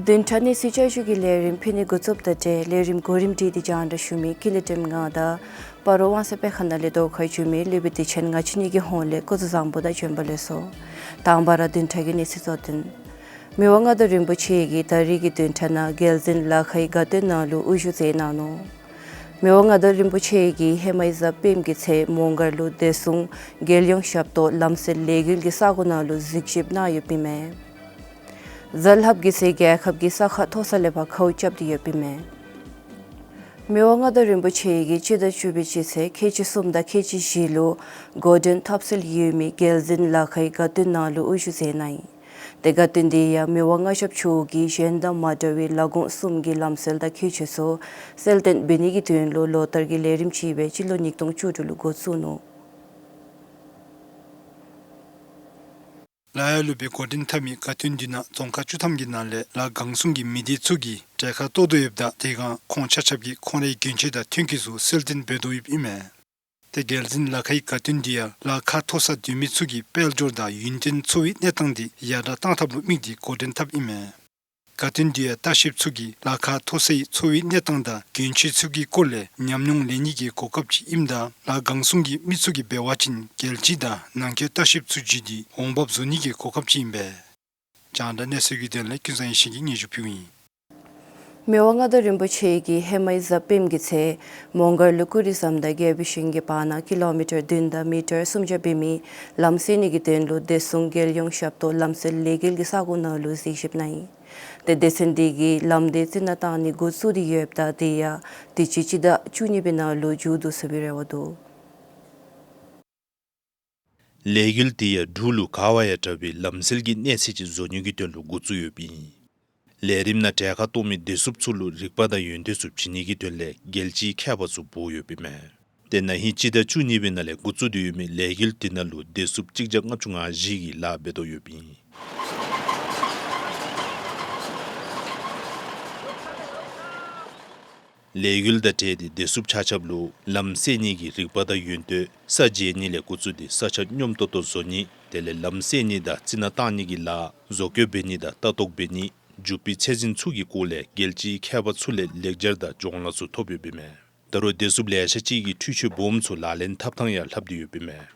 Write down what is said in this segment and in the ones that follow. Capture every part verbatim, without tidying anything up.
བདུན་ཕྲག་གནས་ཚུལ་བསྐྱར་ཞུ་གི་ལས་རིམ་ཕུལ་ནི་འགོ་བཙུགསཔ་ད་ཏེ་ལས་རིམ་གོ་རིམ་སྒྲིག་སྟེ་རྒྱང་བསྒྲགས་ཞུ་མི་ཀུན་ལེགས་སྒྲོལམ་ང་དང་སྤ་རོ་དབང་གསལ་དཔེ་ཁང་ནང་ལས་ལྡོག་ཁ་བྱོན་མི་ལུས་པའི་དུས་ཆེན་ང་བཅས་གཉིས་ཀྱི་ཧོངས་ལས་སྐུ་གཟུགས་བཟང་པོ་དང་བྱོན་པ་ལེགས་སོ། དང་པ་ར་བདུན་ཕྲག་གི་གནས་ཚུལ་གཙོ་དོན། མི་དབང་མངའ་བདག་རིན་པོ་ཆེ་གིས་ད་རིས་ཀྱི་བདུན་ཕྲག་ནང་རྒྱལ་འཛིན་ལ་ཁའི་དགའ་སྟོན་ནང་ལུ་དབུ་བཞུགས་མཛད་གནང་ནུག། མི་དབང་མངའ་བདག་རིན་པོ་ཆེ་གིས་ཧེ་མའི་གཟའ་སྤེནམ་གི་ཚེ་མོང་སྒར་ལུ་བདེ་སྲུང་རྒྱལ་ཡོངས་ཞབས་ཏོག་ལམ་སེལ་ལས་འགུལ་གྱི་ས་གོ་ནང་ལུ་གཟིགས་ཞིབ་གནང་ཡོདཔ་ཨིན་མས། གཟའ་ལྷགཔ་གི་ཚེ་རྒྱལ་ཁབ་ཀྱི་ས་ཁ་མཐོ་ས་ལས་ཕར་ཁཝ་རྐྱབ་སྟེ་ཡོདཔ་ཨིན་མས། མི་དབང་མངའ་བདག་རིན་པོ་ཆེ་གིས་སྤྱི་ཟླ་བཅུ་པའི་སྤྱི་ཚེས་ཁལ་གཅིག་གསུམ་དང་ཁལ་གཅིག་བཞི་ལུ་འགོ་འདྲེན་ཐབས་ཟད་ཡོད་མི་རྒྱལ་འཛིན་ལ་ཁའི་དགའ་སྟོན་ནང་ལུ་དབུ་བཞུགས་མཛད་གནང་ཡི། ཏེ་དགའ་སྟོན་དེ་ཡང་མི་དབང་མངའ་ཞབས་མཆོག་གིས་གཞན་དང་མ་འདྲ་བའི་ལས་ཁུངས་གསུམ་གྱི་ལམ་སྲོལ་དང་ཁྱད་ཆོས་ཚུ་གསལ་སྟོན་འབད་ནི་གི་དོན་ལུ་ལོ་བསྟར་གྱི་ལས་རིམ་ཅིག་སྦེ་སྤྱི་ལོ་ཉིས་སྟོང་བཅུ་དྲུག་ལུ་འགོ་བཙུགས་ནུག། ལ་ཡ་ལུ་སྦེ་འགོ་འདྲེན་འཐབ་མི་དགའ་སྟོན་འདི་ནང་རྫོང་ཁག་བཅུ་ཐམ་གྱི་ནང་ལས་ལ་གང་སུང་གི་མི་སྡེ་ཚུ་གིས་གྲལ་ཁར་གཏོགས་དོ་ཡོདཔ་ད་དེ་སྒང་ཁོང་ཆ་ཁྱབ་ཀྱིས་ཁོང་རའི་གྱོན་ཆས་དང་ཐོན་སྐྱེད་ཚུ་གསལ་སྟོན་འབད་དོ་ཡོདཔ་ཨིན་མས། ཏེ་རྒྱལ་འཛིན་ལ་ཁའི་དགའ་སྟོན་འདི་ཡང་ལ་ཁ་མཐོ་ས་སྡོད་མི་ཚུ་གི་དཔལ་འབྱོར་དང་ཡུན་བརྟན་འཚོ་བའི་གནས་སྟངས་འདི་ཡར་དྲག་གཏང་ཐབས་ལུ་དམིགས་ཏེ་འགོ་འདྲེན་འཐབ་ཨིན་མས། དགའ་སྟོན་འདི་ཡང་ལྟ་བཤལཔ་ཚུ་གིས་ལ་ཁ་མཐོ་སའི་འཚོ་བའི་གནས་སྟངས་དང་གྱོན་ཆས་ཚུ་གི་སྐོར་ལས་ཉམས་མྱོང་ལེན་ནི་གི་གོ་སྐབས་ཅིག་ཨིནམ་ད་ལ་གང་སུང་གི་མི་ཚུ་གིས་འབད་བ་ཅིན་རྒྱལ་སྤྱི་དང་ནང་འཁོད་ལྟ་བཤལཔ་ཚུ་བརྒྱུད་དེ་འོང་འབབ་བཟོ་ནི་གི་གོ་སྐབས་ཅིག་ཨིན་པས། རྒྱང་བསྒྲགས་གནས་ཚུལ་གྱི་དོན་ལས་ཀུན་བཟང་ཡེ་ཤེས་ཀྱིས་སྙན་ཞུ་ཕུལཝ་ཨིན། མི་དབང་མངའ་བདག་རིན་པོ་ཆེ་གིས་ཧེ་མའི་གཟའ་སྤེནམ་གི་ཚེ་མོང་སྒར་ལུ་ཀུ་རི་ཟམ་དང་རྒྱལ་པོའི་ཞིང་གི་བར་ན་ཀི་ལོ་མི་ཊར་བདུན་དང་མི་ཊར་སུམ་བརྒྱ་འབད་མི་ལམ་སེལ་ནི་གི་དོན་ལུ་བདེ་སྲུང་རྒྱལ་ཡོངས་ཞབས་ཏོག་ལམ་སེལ་ལས་འགུལ་གྱི་ས་གོ་ནང་ལུ་གཟིགས་ཞིབ་གནང་ཡི། ཏེ་སྡེ་ཚན་དེ་གིས་ལམ་དེ་རྩི་ནག་བཏང་ནི་འགོ་བཙུགས་ཏེ་ཡོདཔ་ད་དེ་ཡང་དུས་ཅི་སྤྱི་ཟླ་བཅུ་གཉིས་པའི་ནང་ལུ་མཇུག་བསྡུ་ཚུགས་པའི་རེ་བ་འདུག། ལས་འགུལ་དེ་ཡང་འབྲུག་ལུ་ག་བ་ཡང་དྲག་པའི་ལམ་སེལ་གྱི་གནས་ཚད་ཅིག་བཟོ་ནི་གི་དོན་ལུ་འགོ་བཙུགས་ཡོདཔ་ཨིན། ལས་རིམ་ནང་གྲལ་ཁར་གཏོགས་མི་བདེ་སྲུངཔ་ཚུ་ལུ་རིག་པ་དང་ཡོན་ཏན་ཚུ་བྱིན་ནི་གི་དོན་ལས་རྒྱལ་སྤྱིའི་མཁས་པ་ཚུ་འབོ་ཡོདཔ་ཨིན་མས། ཏེ་ན་ཧིང་སྤྱི་ཟླ་བཅུ་གཉིས་པའི་ནང་ལས་འགོ་བཙུགས་ཏེ་ཡོད་མི་ལས་འགུལ་དེ་ནང་ལུ་བདེ་སྲུངཔ་གཅིག་བརྒྱ་ལྔ་བཅུ་ང་བཞི་གིས་ལཱ་འབད་དོ་ཡོདཔ་ཨིན། ལས་འགུལ་དང་འབྲེལ་ཏེ་བདེ་སྲུངཔ་ཆ་ཁྱབ་ལུ་ལམ་སེལ་ནི་གི་རིག་པ་དང་ཡོན་ཏན་ས་འཇལ་ནི་ལས་འགོ་བཙུགས་ཏེ་ས་ཆ་སྙོམས་ཏོག་ཏོ་བཟོ་ནི་དེ་ལས་ལམ་སེལ་ནི་དང་རྩི་ནག་བཏང་ནི་གི་ལཱ་བཟོ་བཀོད་འབད་ནི་དང་ལྟ་རྟོག་འབད་ནི་འཇུག་པའི་ཚད་འཛིན་ཚུ་གི་སྐོར་ལས་རྒྱལ་སྤྱིའི་མཁས་པ་ཚུ་ལས་ལེགས་སྦྱར་དང་སྦྱོང་ལཱ་ཚུ་ཐོབ་ཡོདཔ་ཨིན་མས། ད་རུང་བདེ་སྲུངཔ་ལེ་ཤ་ཅིག་གིས་འཕྲུལ་ཆས་སྦོམ་ཚུ་ལག་ལེན་འཐབ་ཐངས་ཡང་ལྷབ་སྟེ་ཡོདཔ་ཨིན་མས།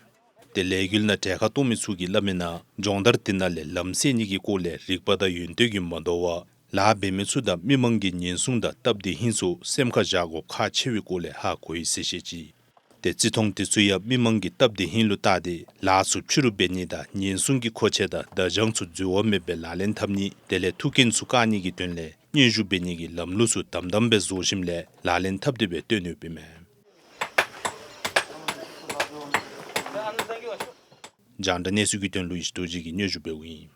ཏེ་ལས་འགུལ་ནང་གྲལ་ཁར་གཏོགས་མི་ཚུ་གིས་སླབ་མིའི་ནང་སྦྱོང་བརྡར་དེ་ནང་ལས་ལམ་སེལ་ནི་གི་སྐོར་ལས་རིག་པ་དང་ཡོན་ཏན་གྱིས་མ་དོ་བར་ལཱ་འབད་མི་ཚུ་དང་མི་མང་གི་ཉེན་སྲུང་དང་སྟབས་བདེ་ཧིང་ཚུ་སེམས་ཁར་བཞག་དགོཔ་ཁག་ཆེ་བའི་སྐོར་ལས་ཧ་གོ་ཡི་ཟེར་བཤད་ཅི། ཏེ་བརྩི་མཐོང་དེ་ཚུ་ཡང་མི་མང་གི་སྟབས་བདེ་ཧིང་ལུ་བལྟ་སྟེ་ལཱ་ཚུ་ཕྱི་རུ་འབད་ནི་དང་ཉེན་སྲུང་གི་མཁོ་ཆས་དང་བརྡ་བྱང་ཚུ་འཛོལ་བ་མེད་པའི་ལག་ལེན་འཐབ་ནི་དེ་ལས་ཐུག་རྐྱེན་ཚུ་བཀག་ནི་གི་དོན་ལས་སྙན་ཞུ་འབད་ནི་གི་ལམ་ལུགས་ཚུ་དམ་དམ་སྦེ་བཟོ་ཞིནམ་ལས་ལག་ལེན་འཐབ་སྟེ་སྦེ་སྟོན་ཡོདཔ་ཨིན་མས། རྒྱང་བསྒྲགས་གནས་ཚུལ་གྱི་དོན་ལུ་ཡེ་ཤེས་རྡོ་རྗེ་གིས་སྙན་ཞུ་འབདཝ་ཨིན།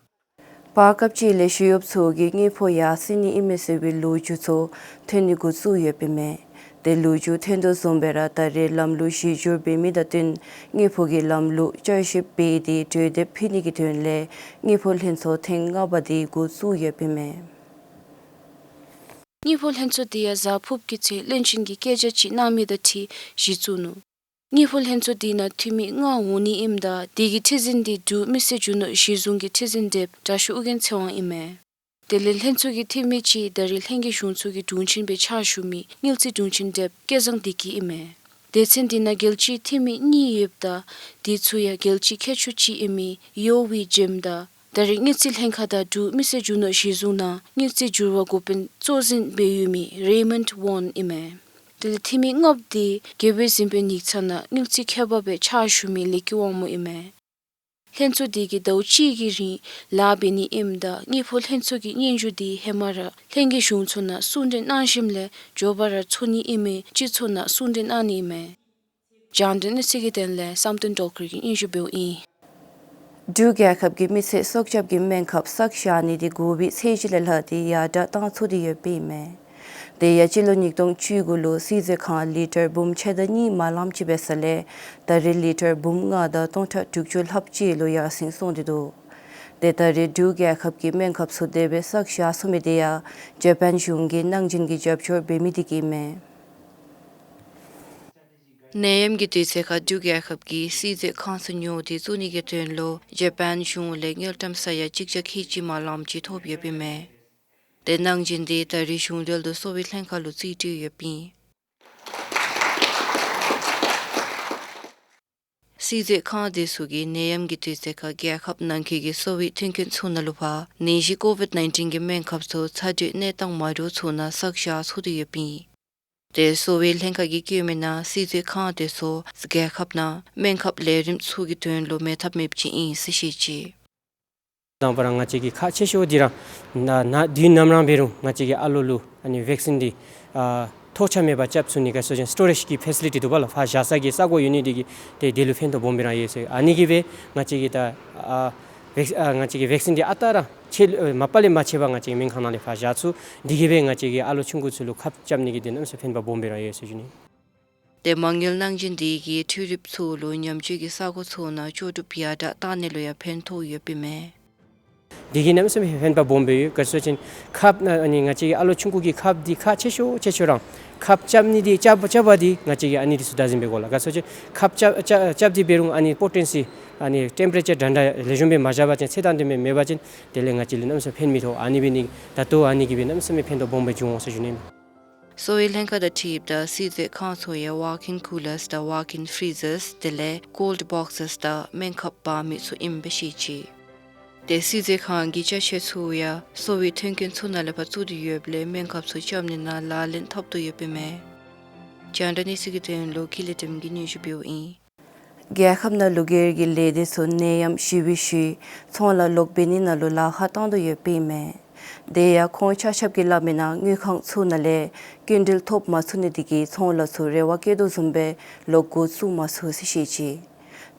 བར་སྐབས་ཅིག་ལས་ཞི་གཡོགཔ་ཚུ་གིས་དངུལ་ཕོགས་ཡར་སེང་ནི་ཨིན་མས་ཟེར་བའི་ལོ་རྒྱུས་ཚུ་ཐོན་ནི་འགོ་བཙུགས་ཡོདཔ་ཨིན་མས། ཏེ་ལོ་རྒྱུས་ཐོན་དོ་བཟུམ་སྦེ་ར་ད་རེས་ལམ་ལུགས་གཞི་བསྒྱུར་འབད་མི་དང་བསྟུན་དངུལ་ཕོགས་ཀྱི་ལམ་ལུགས་བསྐྱར་ཞིབ་འབད་དེ་གྲོས་འདེབས་ཕུལ་ནི་གི་དོན་ལས་དངུལ་ཕོགས་ལྷན་ཚོགས་ཐེངས་ལྔ་པ་དེ་འགོ་བཙུགས་ཡོདཔ་ཨིན་མས། དངུལ་ཕོགས་ལྷན་ཚོགས་དེ་ཡང་གཟའ་ཕུརཔ་གི་ཚེ་བློན་ཆེན་གྱིས་བཀོད་རྒྱ་ཅིག་གནང་མི་དང་འཁྲིལ་གཞི་བཙུགས་ནུག། དངུལ་ཕོགས་ལྷན་ཚོགས་དེ་ནང་འཐུས་མི་ལྔ་འོང་ནི་ཨིནམ་ད་དེ་གི་ཁྲི་འཛིན་དེ་འབྲུག་མི་སེར་རྒྱུ་ནོར་གཞི་བཟུང་གི་ཁྲི་འཛིན་དེབ་དྲག་ཤོས་ཨོ་རྒྱན་ཚེ་དབང་ཨིན་མས། དེ་ལས་ལྷན་ཚོགས་ཀྱི་འཐུས་མི་ཅིག་ད་རེས་ལྷན་རྒྱས་གཞུང་ཚོགས་ཀྱི་དྲུང་ཆེན་སྦེ་ཕྱག་ཞུ་མི་དངུལ་རྩིས་དྲུང་ཆེན་དེབ་སྐལ་བཟང་བདེ་སྐྱིད་ཨིན་མས། སྡེ་ཚན་དེ་ནང་རྒྱལ་སྤྱིའི་འཐུས་མི་གཉིས་ཡོདཔ་ད་དེ་ཚུ་ཡང་རྒྱལ་སྤྱིའི་མཁས་མཆོག་ཅིག་ཨིན་མི་ཡོ་ཝི་ཇེམ་དང་ད་རེས་དངུལ་རྩིས་ལྷན་ཁག་དང་འབྲུག་མི་སེར་རྒྱུ་ནོར་གཞི་བཟུང་ནང་དངུལ་རྩིས་འགྱུར་བ་འགོ་དཔོན་གཙོ་འཛིན་སྦེ་ཡོད་མི་རེ་མཱོནཌ་ཝོན་ཨིན་མས། དེ་ལས་འཐུས་མི་ལྔ་པོ་དེ་རྒྱལ་པོའི་གཟིམ་དཔོན་ཡིག་ཚང་ནང་དངུལ་རྩིས་མཁས་པ་སྦེ་ཕྱག་ཞུ་མི་ལེགས་སྐྱིད་དབང་མོ་ཨིན་མས། ལྷན་ཚོགས་དེ་གིས་ཟླཝ་གཅིག་གི་རིང་ལཱ་འབད་ནི་ཨིནམ་ད་དངུལ་ཕོགས་ལྷན་ཚོགས་ཀྱི་སྙན་ཞུ་དེ་ཧེ་མ་ར་ལྷན་རྒྱས་གཞུང་ཚོགས་ནང་གསུང་གྲོས་གནང་ཞིནམ་ལས་མགྱོགས་པ་ར་ཚོགས་ནི་ཨིན་མི་སྤྱི་ཚོགས་ནང་གསུང་གྲོས་གནང་ནི་ཨིན་མས། རྒྱང་བསྒྲགས་གནས་ཚུལ་གྱི་དོན་ལས་བསམ་གཏན་སྒྲོལ་དཀར་གྱིས་སྙན་ཞུ་འབདཝ་ཨིན། འབྲུག་རྒྱལ་ཁབ་ཀྱིས་མི་ཚེ་སྲོག་སྐྱབས་ཀྱི་སྨན་ཁབ་བསགས་བཞག་ནི་དེ་དགུ་པའི་ཚེས་གཅིག་ལས་ལྷག་སྟེ་ཡར་དྲག་བཏང་ཚུགས་ཏེ་ཡོདཔ་ཨིན་མས། དེ་ཡང་སྤྱི་ལོ་ཉིས་སྟོང་བཅུ་དགུ་ལུ་བསིལ་མཛོད་ཁང་ལི་ཊར་འབུམ་ཕྱེད་དང་གཉིས་མ་ལངམ་ཅིག་འབད་ས་ལས་ད་རེས་ལི་ཊར་འབུམ་ལྔ་དང་སྟོང་ཕྲག་དྲུག་ཅུ་ལྷགཔ་ཅིག་ལུ་ཡར་སེང་སོང་སྟེ་འདུག། དེ་ད་རེས་འབྲུག་རྒྱལ་ཁབ་ཀྱིས་སྨན་ཁབ་ཚུ་དེ་སྦེ་བསགས་བཞག་ཚུགས་མི་དེ་ཡང་ཇ་པཱན་གཞུང་གིས་གནང་སྦྱིན་གྱི་རྒྱབ་སྐྱོར་འབད་མི་དེ་གིས་ཨིན་མས། ནད་ཡམས་ཀྱི་དུས་ཚོད་ཁར་འབྲུག་རྒྱལ་ཁབ་ཀྱིས་བསིལ་མཛོད་ཁང་ཚུ་ཉོ་སྟེ་བཙུགས་ནི་གི་དོན་ལུ་ཇ་པཱན་གཞུང་ལས་དངུལ་ཀྲམ་ས་ཡ་གཅིག་བརྒྱ་ཁལ་གཅིག་མ་ལངམ་ཅིག་ཐོབ་ཡོདཔ་ཨིན་མས། ཏེ་གནང་སྦྱིན་འདི་ད་རིས་གཞུང་འབྲེལ་དུ་གསོ་བའི་ལྷན་ཁག་ལུ་རྩིས་སྤྲོད་ཡོདཔ་ཨིན། སིལ་ཟས་ཁང་དེ་ཚུ་གིས་ནད་ཡམས་ཀྱི་དུས་ཚོད་ཁར་རྒྱལ་ཁབ་ནང་འཁོད་ཀྱི་གསོ་བའི་མཐུན་རྐྱེན་ཚུ་ནང་ལུ་ཕར་ནད་གཞི་ཀོ་བིཌ་ནའིན་ཊིན་གྱི་སྨན་ཁབ་ཚུ་ཚ་དྲོད་གནས་སྟངས་མ་འདྲཝ་ཚུ་ནང་བསགས་བཞག་ཚུགས་ཏེ་ཡོདཔ་ཨིན། ཏེ་གསོ་བའི་ལྷན་ཁག་གིས་བཀོད་མི་ནང་སིལ་ཟས་ཁང་དེ་ཚུ་རྒྱལ་ཁབ་ནང་སྨན་ཁབ་ལས་རིམ་ཚུ་གི་དོན་ལུ་མེད་ཐབས་མེདཔ་ཅིག་ཨིན་ཟེར་བཤད་ཅི། དང་པ་ར་ང་བཅས་ཀྱི་ཁག་ཆེ་ཤོས་འདི་ར་ན་ན་དུས་ནམ་ར་འབད་རུང་ང་བཅས་ཀྱི་ཨ་ལོ་ལུ་ཨ་ནི་ཝེག་སིན་འདི་ཨ་ཐོགས་ཆགས་མེད་པར་རྐྱབ་ཚུགས་ནི་ག་སོ་ཅིན་སི་ཊོ་རེཇ་གི་ཕེ་སི་ལི་ཊི་འདུག་པ་ལགས། ཕར་བཞག་ས་གི་ས་གོ་ཡོད་ནི་འདི་གིས་ཏེ་དེ་ལུ་ཕན་ཐོགས་སྦོམ་སྦེ་ར་ཡོད་ཟེར། ཨ་ནི་གིས་སྦེ་ང་བཅས་ཀྱི་ད་ཨ་ཝེག་ཨ་ང་བཅས་ཀྱི་ཝེག་སིན་འདི་ཨ་རྟག་ར་ཆད་ཨ་མ་པ་ལས་མ་ཆད་པར་ང་བཅས་ཀྱི་སྨན་ཁང་ནང་ལས་ཕར་བཞག་ཚུགས། འདི་གིས་སྦེ་ང་བཅས་ཀྱི་ཨ་ལོ་ཆུང་ཀུ་ཚུ་ལུ་ཁབ་རྐྱབ་ནི་གི་དོན་དུ་གནམ་མེད་ས་མེད་ཕན་པ་སྦོམ་སྦེ་ར་ཡོད་ཟེར་ཞུ་ནི། ཏེ་མ་དངུལ་གནང་སྦྱིན་འདི་གིས་འཕྲུལ་རིགཔ་ཚུ་ལུ་ཉམས་བཅོས་ཀྱི་ས་གོ་ཚུ་ནང་ལྕོགས་གྲུབ་ཡར་དྲག་གཏང་ནི་ལུ་ཡང་ཕན་ཐོགས་ཡོདཔ་ཨིན་མས། འདི་གིས་གནམ་མེད་ས་མེད་ཕན་པ་སྦོམ་སྦེ་ཡོད། ག་སོ་ཅིན་ཁབ་ཨ་ནི་ང་བཅས་ཀྱི་ཨ་ལོ་ཆུང་ཀུ་གི་ཁབ་འདི་ཁག་ཆེ་ཤོས་ཆེ་ཤོས་ར་ཁབ་རྐྱབ་ནི་འདི་རྐྱབ་རྐྱབ་པ་འདི་ང་བཅས་ཀྱིས་ཨ་ནི་འདི་ཚུ་བདག་འཛིན་འབད་དགོ་ལགས། ག་སོ་ཅིན་ཁབ་རྐྱབ་རྐྱབ་རྐྱབ་སྟེ་འབད་རུང་ཨ་ནི་པོ་ཊེན་སི་ཨ་ནི་ཊེམ་པེ་རེ་ཅར་འདྲ་འདྲ་ལེགས་ཤོམ་སྦེ་མ་བཞག་པ་ཅིན་ཚད་དང་ལྡནམ་སྦེ་མེད་པ་ཅིན་དེ་ལས་ང་བཅས་ལུ་གནམ་མེད་ས་མེད་ཕན་མི་ཐོགས། ཨ་ནི་འབད་ནི་ད་ལྟོ་ཨ་ནི་གིས་སྦེ་གནམ་མེད་ས་མེད་ཕན་ཐོགས་སྦོམ་སྦེ་བྱུང་འོང་ཟེར་ཞུ་ནི། གསོ་བའི་ལྷན་ཁག་དང་འཁྲིལཝ་ད་སིལ་ཟས་ཁང་ཚུ་ཡང་ཝོག་ཨིན་ཀུ་ལརསི་དང་ཝོག་ཨིན་ཕི་རི་ཟརསི་དེ་ལས་ཀོལཌ་བོག་སེསི་དང་སྨན་ཁབ་འབག་མི་ཚུ་ཨིནམ་སྦེ་བཤད་ཅི། ཏེ་སིལ་ཟས་ཁང་གི་ཅ་ཆས་ཚུ་ཡང་གསོ་བའི་མཐུན་རྐྱེན་ཚུ་ནང་ལས་ཕར་བཙུགས་ཏེ་ཡོདཔ་ལས་སྨན་ཁབ་ཚུ་རྐྱབ་ནི་ནང་ལག་ལེན་འཐབ་དོ་ཡོདཔ་ཨིན་མས། རྒྱང་བསྒྲགས་གནས་ཚུལ་གྱི་དོན་ལུ་ཀུན་ལེགས་བདེམ་གིས་སྙན་ཞུ་འབདཝ་ཨིན། རྒྱལ་ཁབ་ནང་ལུ་སྒེར་གྱི་ལས་སྡེ་ཚུ་ནད་ཡམས་ཞི་བའི་ཤུལ་ཚོང་ལཱ་ལོག་འབད་ནི་ནང་ལུ་ལཱ་ཁག་བཏང་དོ་ཡོདཔ་ཨིན་མས། དེ་ཡང་ཁོང་ཆ་ཁྱབ་ཀྱིས་སླབ་མི་ནང་དངུལ་ཁང་ཚུ་ནང་ལས་སྐྱིན་འགྲུལ་ཐོབ་མ་ཚུགས་ནི་དེ་གིས་ཚོང་ལཱ་ཚུ་རེ་བ་བསྐྱེད་དོ་བཟུམ་སྦེ་ལོག་འགོ་བཙུགས་མ་ཚུགས་ཟེར་བཤད་ཅི།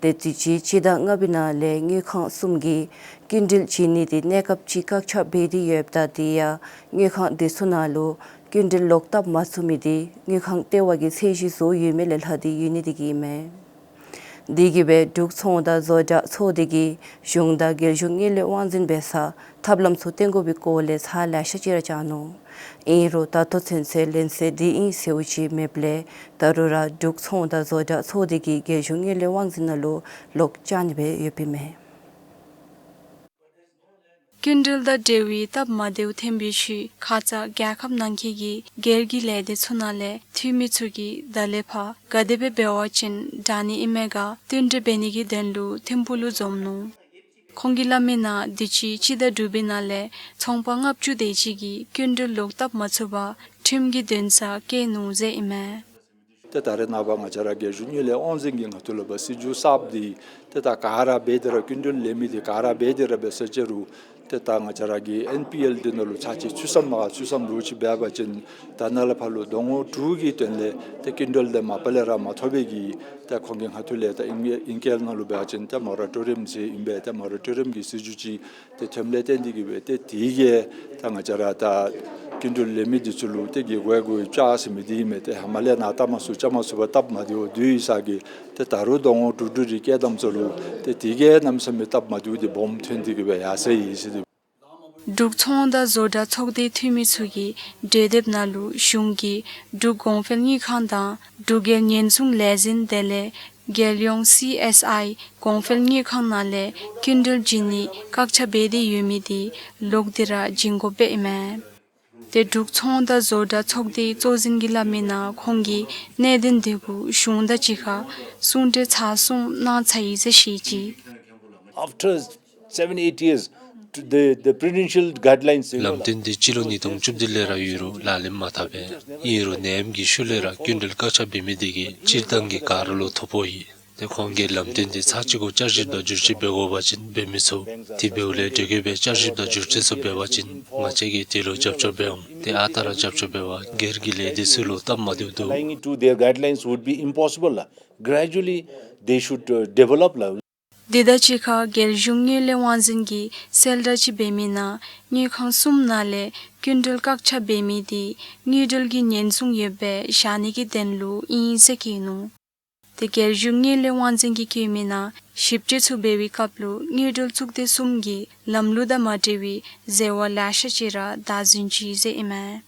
ཏེ་དུས་ཅི་སྤྱི་ཟླ་ལྔ་པའི་ནང་ལས་དངུལ་ཁང་གསུམ་གྱིས་སྐྱིན་འགྲུལ་བྱིན་ནི་དེ་གནས་སྐབས་ཅིག་བཀག་ཆ་འབད་དེ་ཡོདཔ་ད་དེ་ཡང་དངུལ་ཁང་དེ་ཚུ་ནང་ལུ་སྐྱིན་འགྲུལ་ལོག་བཏབ་མ་ཚུགས་མི་དེ་དངུལ་ཁང་ལྟེ་བ་གིས་ཚད་གཞི་བཟོ་ཡོད་མི་ལས་ལྷག་སྟེ་ཡོད་ནི་དེ་གིས་ཨིན་མས། དེ་གིས་སྦེ་འབྲུག་ཚོང་དང་བཟོ་གྲྭ་ཚོགས་སྡེ་གིས་གཞུང་དང་རྒྱལ་གཞུང་དངུལ་ལས་དབང་འཛིན་འབད་སར་ཐབས་ལམ་ཚུ་བཏོན་དགོ་པའི་སྐོར་ལས་ཚར་ལེ་ཤ་ཅིག་ར་བཅར་ནུག། ཨིན་རུང་ད་ལྟོ་ཚུན་ཚོད་ལན་གསལ་འདི་ཨིན་ཟེརཝ་ཅིག་མེདཔ་ལས་ད་རུང་ར་འབྲུག་ཚོང་དང་བཟོ་གྲྭ་ཚོགས་སྡེ་གིས་རྒྱལ་གཞུང་དངུལ་ལས་དབང་འཛིན་ནང་ལུ་ལོག་བཅར་ནི་སྦེ་ཡོདཔ་ཨིན་མས། སྐྱིན་འགྲུལ་དང་འབྲེལ་བའི་སྟབས་མ་བདེཝ་ཐོན་པའི་ཤུལ་ཁ་ཙ་རྒྱལ་ཁབ་ནང་འཁོད་ཀྱི་སྒེར་གྱི་ལས་སྡེ་ཚུ་ནང་ལས་འཐུས་མི་ཚུ་གིས་ད་ལས་ཕར་ག་དེ་སྦེ་འབད་བ་ཅིན་དྲག་ནི་ཨིན་མས་ག་བསྟུན་གྲོས་འབད་ནི་གི་དོན་ལུ་ཐིམ་ཕུག་ལུ་འཛོམས་ནུག། ཁོང་གིས་སླབ་མི་ནང་དུས་ཅི་སྤྱི་ཟླ་དྲུག་པའི་ནང་ལས་ཚོང་པ་ལྔ་བཅུ་དེ་ཅིག་གིས་སྐྱིན་འགྲུལ་ལོག་བཏབ་མ་ཚུགས་པར་ཁྲིམས་ཀྱི་འདུན་སར་བསྐྱལ་ནུག་ཟེར་ཨིན་མས། ཏེ་ད་རེས་ནངས་པ་ང་བཅས་ར་རྒྱལ་གཞུང་དངུལ་ལས་དབང་འཛིན་གྱིས་ང་བཅས་ལུ་སྲིད་བྱུས་གསརཔ་འདི་ཏེ་ད་ག་ར་འབད་དེ་ར་སྐྱིན་འགྲུལ་ལེན་མི་འདི་ག་ར་འབད་དེ་ར་འབད་ས་ཅིག་རུང་ཏེ་ད་ང་བཅས་ར་གི་ཨེན་པི་ཨེལ་འདི་ནང་ལུ་ཚར་གཅིག་ཚུད་སོངམ་མས་ག། ཚུད་སོངམ་ལུ་ཅིག་འབད་བ་ཅིན་ད་ནཱ་ལས་ཕར་ལུ་ཟླ་ངོ་དྲུག་གི་དོན་ལས་ཏེ་སྐྱིན་འགྲུལ་འདི་མ་པ་ལས་ར་མ་ཐོབ་པའི་གི་ཏེ་ཁོང་གིས་ང་བཅས་ལུ་ད་ཨིང་ཨིང་སྐད་ནང་ལུ་འབད་བ་ཅིན་ཏེ་མོ་ར་ཊོ་རི་ཡམ་ཟེར་ཨིན་པས། ཏེ་མོ་ར་ཊོ་རི་ཡམ་གྱི་སྲིད་བྱུས་ཅིག་ཏེ་ཐོནམ་ལས་བརྟེན་ཏེ་གིས་སྦེ་ཏེ་དེ་གིས་ད་ང་བཅས་ར་ད་སྐྱིན་འགྲུལ་ལེན་མི་འདི་ཚུ་ལུ་ཏེ་གི་གོ་གོ་བཅའ་ཟེར་མི་འདི་ཨིན་མས། ཏེ་ཧེ་མ་ལས་ནཱ་བཏབ་མ་ཚུགས་བཅའ་མ་ཚུགས་པར་སྟབས་མ་བདེཝ་འདི་ཡོད་ས་གི་ཏེ་ད་རུང་ཟླ་ངོ་དྲུག་དྲུག་རེ་བསྐྱལ་དོ་བཟུམ་ལུ་ཏེ་དེ་གིས་གནམ་མེད་ས་མེད་སྟབས་མ་བདེཝ་འདི་སྦོམ་ཐོན་ཏེ་གིས་སྦེ་ཡར་སོ་ཡི་ཟེར་ཏེ། འབྲུག་ཚོང་དང་བཟོ་གྲྭ་ཚོགས་སྡེའི་འཐུས་མི་ཚུ་གིས་གྲོས་འདེབས་ནང་ལུ་གཞུང་གིས་འབྲུག་གོང་འཕེལ་དངུལ་ཁང་དང་འབྲུག་རྒྱལ་ཉེན་སྲུང་ལས་འཛིན་དེ་ལས་རྒྱལ་ཡོངས་སི་ཨེསི་ཨའི་གོང་འཕེལ་དངུལ་ཁང་ནང་ལས་སྐྱིན་འགྲུལ་བྱིན་ནི་བཀག་ཆ་འབད་དེ་ཡོད་མི་འདི་ལོག་སྟེ་ར་བྱིན་དགོཔ་ཨིན་མས། ཏེ་འབྲུག་ཚོང་དང་བཟོ་གྲྭ་ཚོགས་སྡེའི་གཙོ་འཛིན་གྱིས་སླབ་མི་ནང་ཁོང་གིས་གནད་དོན་འདི་གུ་གཞུང་དང་གཅིག་ཁར་གསུང་གྲོས་ཚར་གསུམ་གནང་ཚར་ཡི་ཟེར་བཤད་ཅི། After seven, eight years, the, the prudential guidelines, you know, ལམ་སྟོན་འདི་སྤྱི་ལོ་ཉིས་སྟོང་བཅུ་བདུན་ལས་ར་ཡོད་རུང་ལག་ལེན་མ་འཐབ་པས། ཨིན་རུང་ནད་ཡམས་ཀྱི་ཤུལ་ལས་ར་སྐྱིན་འགྲུལ་བཀག་ཆ་འབད་མི་འདི་གིས་སྤྱིར་བཏང་གི་ག་ར་ལུ་ཐོ་ཕོག་ཡི། ཏེ་ཁོང་གིས་ལམ་སྟོན་འདི་ཚར་གཅིག་གུ་བསྐྱར་ཞིབ་དང་བསྒྱུར་བཅོས་འབད་དགོ་པ་ཅིན་འབད་མི་ཚུགས། དེ་འབདཝ་ལས་དེ་གིས་སྦེ་བསྐྱར་ཞིབ་དང་བསྒྱུར་བཅོས་ཚུ་འབད་བ་ཅིན་ང་བཅས་ཀྱིས་དེ་ལུ་རྒྱབ་སྐྱོར་འབད་འོང་། ཏེ་ཨ་རྟག་ར་རྒྱབ་སྐྱོར་འབད་བར་སྒེར་གྱི་ལས་སྡེ་ཚུ་ལུ་སྟབས་མ་བདེཝ་འདུག། Complying to their guidelines would be impossible ལགས། Gradually, they should, uh, develop ལགས། དེ་དང་གཅིག་ཁར་རྒྱལ་གཞུང་དངུལ་ལས་དབང་འཛིན་གྱིས་གསལ་བསྒྲགས་ཅིག་འབད་མི་ནང་དངུལ་ཁང་གསུམ་ནང་ལས་སྐྱིན་འགྲུལ་བཀག་ཆ་འབད་མི་འདི་དངུལ་འབྲེལ་གྱི་ཉེན་སྲུང་ཡོདཔ་སྦེ་བཞག་ནི་གི་དོན་ལུ་ཨིན་ཟེར་བཀོད་ནུག། ཏེ་རྒྱལ་གཞུང་དངུལ་ལས་དབང་འཛིན་གྱིས་བཀོད་མི་ནང་ཞིབ་དཔྱད་ཚུ་འབད་བའི་སྐབས་ལུ་དངུལ་འབྲེལ་གཙུག་སྡེ་གསུམ་གྱི་ལམ་ལུགས་དང་མ་འབྲེལ་བའི་ཟེར་བ་ལེ་ཤ་ཅིག་ར་བདའ་ཟུན་ཅི་ཟེར་ཨིན་མས།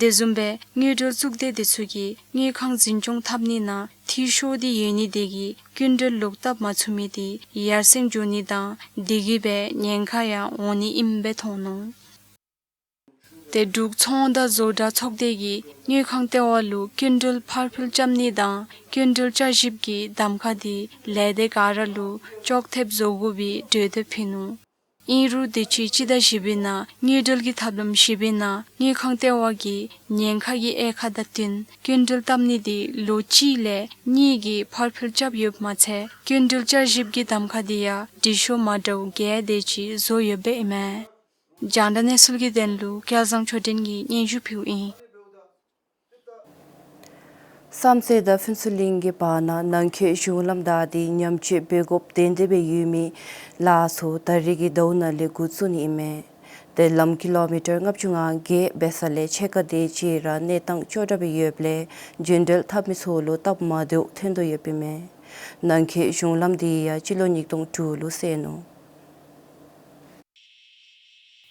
དེ་བཟུམ་སྦེ་དངུལ་འབྲེལ་གཙུག་སྡེ་འདི་ཚུ་གིས་དངུལ་ཁང་འཛིན་སྐྱོང་འཐབ་ནི་ནང་འཐུས་ཤོར་ཏེ་ཡོད་ནི་དེ་གིས་སྐྱིན་འགྲུལ་ལོག་བཏབ་མ་ཚུགས་མི་དེ་ཡར་སེང་འགྱོ་ནི་དང་དེ་གིས་སྦེ་ཉེན་ཁ་ཡང་འོང་ནི་ཨིནམ་སྦེ་མཐོང་ནུག། ཏེ་འབྲུག་ཚོང་དང་བཟོ་གྲྭ་ཚོགས་སྡེ་གིས་དངུལ་ཁང་ལྟེ་བ་ལུ་སྐྱིན་འགྲུལ་ཕར་འཕུལ་རྐྱབ་ནི་དང་སྐྱིན་འགྲུལ་བསྐྱར་ཞིབ་ཀྱི་གདམ་ཁ་འདི་ལས་སྡེ་ག་ར་ལུ་ཅོག་འཐདཔ་བཟོ་དགོ་པའི་གྲོས་འདེབས་ཕུལ་ནུག། ཨིན་རུང་དུས་ཅི་སྤྱི་ཟླ་བཞི་པའི་ནང་དངུལ་འབྲེལ་གྱི་ཐབས་ལམ་བཞི་པའི་ནང་དངུལ་ཁང་ལྟེ་བ་གིས་ཉེན་ཁ་གི་དབྱེ་ཁག་དང་བསྟུན་སྐྱིན་འགྲུལ་བཏབ་ནི་འདི་ལོ་གཅིག་ལས་གཉིས་ཀྱི་ཕར་འཕུལ་རྐྱབ་ཡོདཔ་མ་ཚད་སྐྱིན་འགྲུལ་བསྐྱར་ཞིབ་ཀྱི་གདམ་ཁ་འདི་ཡང་འགྲིག་ཤོས་མ་འདྲཝ་བརྒྱད་དེ་ཅིག་བཟོ་ཡོདཔ་ཨིན་མས། རྒྱང་བསྒྲགས་གནས་ཚུལ་གྱི་དོན་ལུ་སྐལ་བཟང་ཆོས་སྒྲོན་གྱིས་སྙན་ཞུ་ཕུལཝ་ཨིན། བསམ་རྩེ་དང་ཕུན་ཚོགས་གླིང་གི་བར་ན་ནང་འཁོད་གཞུང་ལམ་བདའ་སྟེ་མཉམ་སྤྱོད་འབད་དགོཔ་དོན་དེ་སྦེ་ཡོད་མི་ལཱ་ཚུ་ད་རིས་ཀྱི་ཟླཝ་ནང་ལས་འགོ་བཙུགས་ནི་ཨིན་མས། ཏེ་ལམ་ཀི་ལོ་མི་ཊར་ལྔ་བཅུ་ང་བརྒྱད་འབད་ས་ལས་ཕྱེད་ཀ་དེ་ཅིག་ར་གནས་སྟངས་སྐྱོ་དྲགས་སྦེ་ཡོདཔ་ལས་རྒྱུན་འགྲུལ་འཐབ་མི་ཚུ་ལུ་སྟབས་མ་བདེཝ་ཐོན་དོ་ཡོདཔ་ཨིན་མས། ནང་འཁོད་གཞུང་ལམ་དེ་ཡང་སྤྱི་ལོ་ཉིས་སྟོང་དྲུག་ལུ་བསལ་ནུག།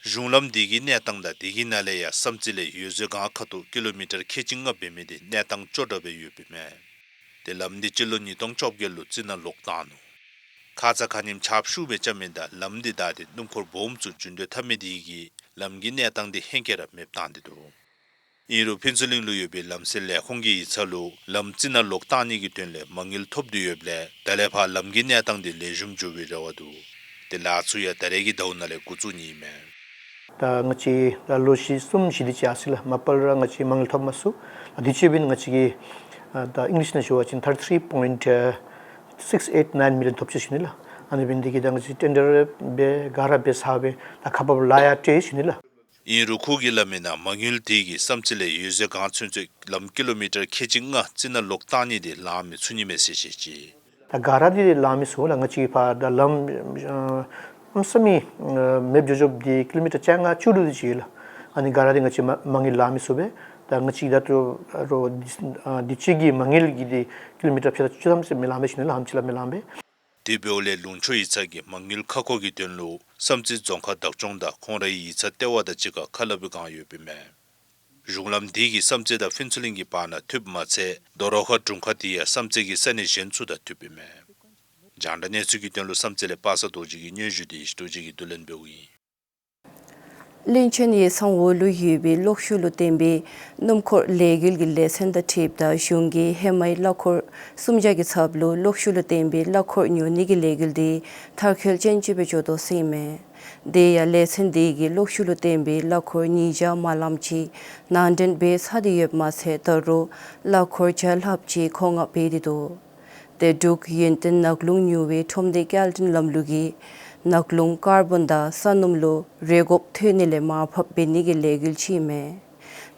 གཞུང་ལམ་དེ་གི་གནས་སྟངས་དང་དེ་གི་ནང་ལས་ཡང་བསམ་རྩེ་ལས་འོད་ཟེར་སྒང་ཁ་ཐུག་ཀི་ལོ་མི་ཊར་ཁལ་གཅིག་ལྔ་འབད་མི་དེ་གནས་སྟངས་སྐྱོ་དྲགས་སྦེ་ཡོདཔ་ཨིན་མས། ཏེ་ལམ་དེ་སྤྱི་ལོ་ཉིས་སྟོང་བཅོ་བརྒྱད་ལུ་རྩི་ནག་ལོག་བཏང་ནུག། ཁ་ཙ་ཁ་ཉིནམ་ཆརཔ་ཤུགས་སྦེ་རྐྱབ་མི་དང་ལམ་དེ་བདའ་སྟེ་སྣུམ་འཁོར་སྦོམ་ཚུ་རྒྱུན་སྡོད་འཐབ་མི་དེ་གིས་ལམ་གྱི་གནས་སྟངས་དེ་ཧེང་སྐལ་ར་མེདཔ་བཏང་སྟེ་འདུག། ཨིན་རུང་ཕུན་ཚོགས་གླིང་ལུ་ཡོད་པའི་ལམ་སེལ་ལས་ཁུངས་ཀྱི་ཡིག་ཚང་ལུ་ལམ་རྩི་ནག་ལོག་བཏང་ནི་གི་དོན་ལས་མ་དངུལ་ཐོབ་སྟེ་ཡོདཔ་ལས་ད་ལས་ཕར་ལམ་གྱི་གནས་སྟངས་དེ་ལེགས་ཤོམ་འགྱོ་བའི་རེ་བ་འདུག། ཏེ་ལཱ་ཚུ་ཡང་ད་རིས་ཀྱི་ཟླཝ་ནང་ལས་འགོ་བཙུགས་ནི་ཨིན་མས། ད་ང་བཅས་ད་ལོ་བཞི་གསུམ་བཞི་དེ་ཅིག་ཨ་ཟེར་ལགས། མ་པ་ལས་ར་ང་བཅས་མ་དངུལ་ཐོབ་མ་ཚུགས། ད་དུས་ཅི་འབདན་ང་བཅས་ཀྱིས་ད་ཨིང་ལིཤ་ནང་ཞུ་བ་ཅིན་thirty three point six eight nine million ཐོབ་ཅི་ཞུ་ནི་ལགས། ཨ་ནི་འབདན་དེ་གིས་ད་ང་བཅས་ཊེན་ཌར་འབད་ག་ར་འབད་ཚར་སྦེ་ད་ཁག་འབགཔ་ལཱ་ཡང་སྤྲོད་ཞུ་ནི་ལགས། ཨིན་རུང་ཁོ་གིས་སླབ་མིའི་ནང་མ་དངུལ་དེ་གིས་བསམ་རྩེ་ལས་འོད་ཟེར་སྒང་ཚུན་ཚོད་ལམ་ཀི་ལོ་མི་ཊར་ཁལ་གཅིག་ལྔ་རྩི་ནག་ལོག་བཏང་ནི་དེ་ལང་མི་ཚུགས་ནི་མས་ཟེར་བཤད་ཅི། ད་ག་ར་དེ་ལང་མི་ཚུགས་ལགས། ང་བཅས་ཕར་ད་ལམ་ཨ་གནམ་མེད་ས་མེད་ཨ་མེདཔ་འགྱོ་འགྱོཝ་དེ་ཀི་ལོ་མི་ཊར་བཅོ་ལྔ་བཅུ་དྲུག་དེ་ཅིག་ཡོད་ལགས། ཨ་ནི་ག་ར་དེ་ང་བཅས་མ་མ་དངུལ་ལང་མི་ཚུགས་པས། ད་ང་བཅས་ད་ལྟོ་རོགས་དུས་ཨ་དུས་ཅི་གི་མ་དངུལ་གྱི་དེ་ཀི་ལོ་མི་ཊར་ཕྱེད་དང་བཅུ་ཐམ་ཙམ་མི་ལང་པས་ཞུ་ནི་ལགས། ཧེ་མ་ཅིག་ལས་མི་ལང་པས། དེ་འབདཝ་ལས་ལུང་ཕྱོགས་ཡིག་ཚང་གིས་མ་དངུལ་ཁ་སྐོང་གི་དོན་ལུ་བསམ་རྩེ་རྫོང་ཁག་བདག་སྐྱོང་དང་ཁོང་རའི་ཡིག་ཚང་ལྟེ་བ་དང་གཅིག་ཁར་ཁ་སླབ་པའི་བསྒང་ཡོདཔ་ཨིན་མས། གཞུང་ལམ་དེ་གིས་བསམ་རྩེ་དང་ཕུན་ཚོགས་གླིང་གི་བར་ན་མཐུདཔ་མ་ཚད་རྡོ་རོ་ཁ་དྲུང་ཁག་དེ་ཡང་བསམ་རྩེ་གི་ས་གནས་གཞན་ཚུ་དང་མཐུདཔ་ཨིན་མས། རྒྱང་བསྒྲགས་གནས་ཚུལ་གྱི་དོན་ལུ་བསམ་རྩེ་ལས་པ་སངས་རྡོ་རྗེ་གི་སྙན་ཞུ་དེ་ཡེ་ཤེས་རྡོ་རྗེ་གིས་བསྡུ་ལེན་འབདཝ་ཨིན། བློན་ཆེན་ཡིག་ཚང་འོག་ལུ་ཡོད་པའི་གློག་ཤུགས་ལུ་བརྟེན་པའི་སྣུམ་འཁོར་ལས་འགུལ་གྱི་ལས་ཚན་དང་འཁྲིལཝ་ད་གཞུང་གིས་ཧེ་མའི་གླ་འཁོར་གསུམ་བརྒྱ་གི་ཚབ་ལུ་གློག་ཤུགས་ལུ་བརྟེན་པའི་གླ་འཁོར་ཉོ་ནི་གི་ལས་འགུལ་དེ་མཐར་འཁྱོལ་ཅན་ཅིག་སྦེ་འགྱོ་དོ་ཟེར་ཨིན་མས། དེ་ཡང་ལས་ཚན་དེ་གིས་གློག་ཤུགས་ལུ་བརྟེན་པའི་གླ་འཁོར་ཉིས་བརྒྱ་མ་ལངམ་ཅིག་ནང་འདྲེན་འབད་ཚར་ཏེ་ཡོདཔ་མ་ཚད་ད་རུང་གླ་འཁོར་བརྒྱ་ལྷགཔ་ཅིག་མཁོ་མངགས་འབད་དེ་འདུག། ཏེ་འབྲུག་ཡུན་བརྟན་ནགས་ཀླུང་ཉུ་བའི་ཁྲོམ་སྡེ་སྐྱེལ་འདྲེན་ལམ་ལུགས་ཀྱིས་ནགས་ཀླུང་ཀར་བོན་དང་ས་སྣུམ་ལུ་རེ་དགོཔ་ཐོན་ནི་ལས་མར་ཕབ་འབད་ནི་གི་ལས་འགུལ་ཅིག་ཨིན་མས།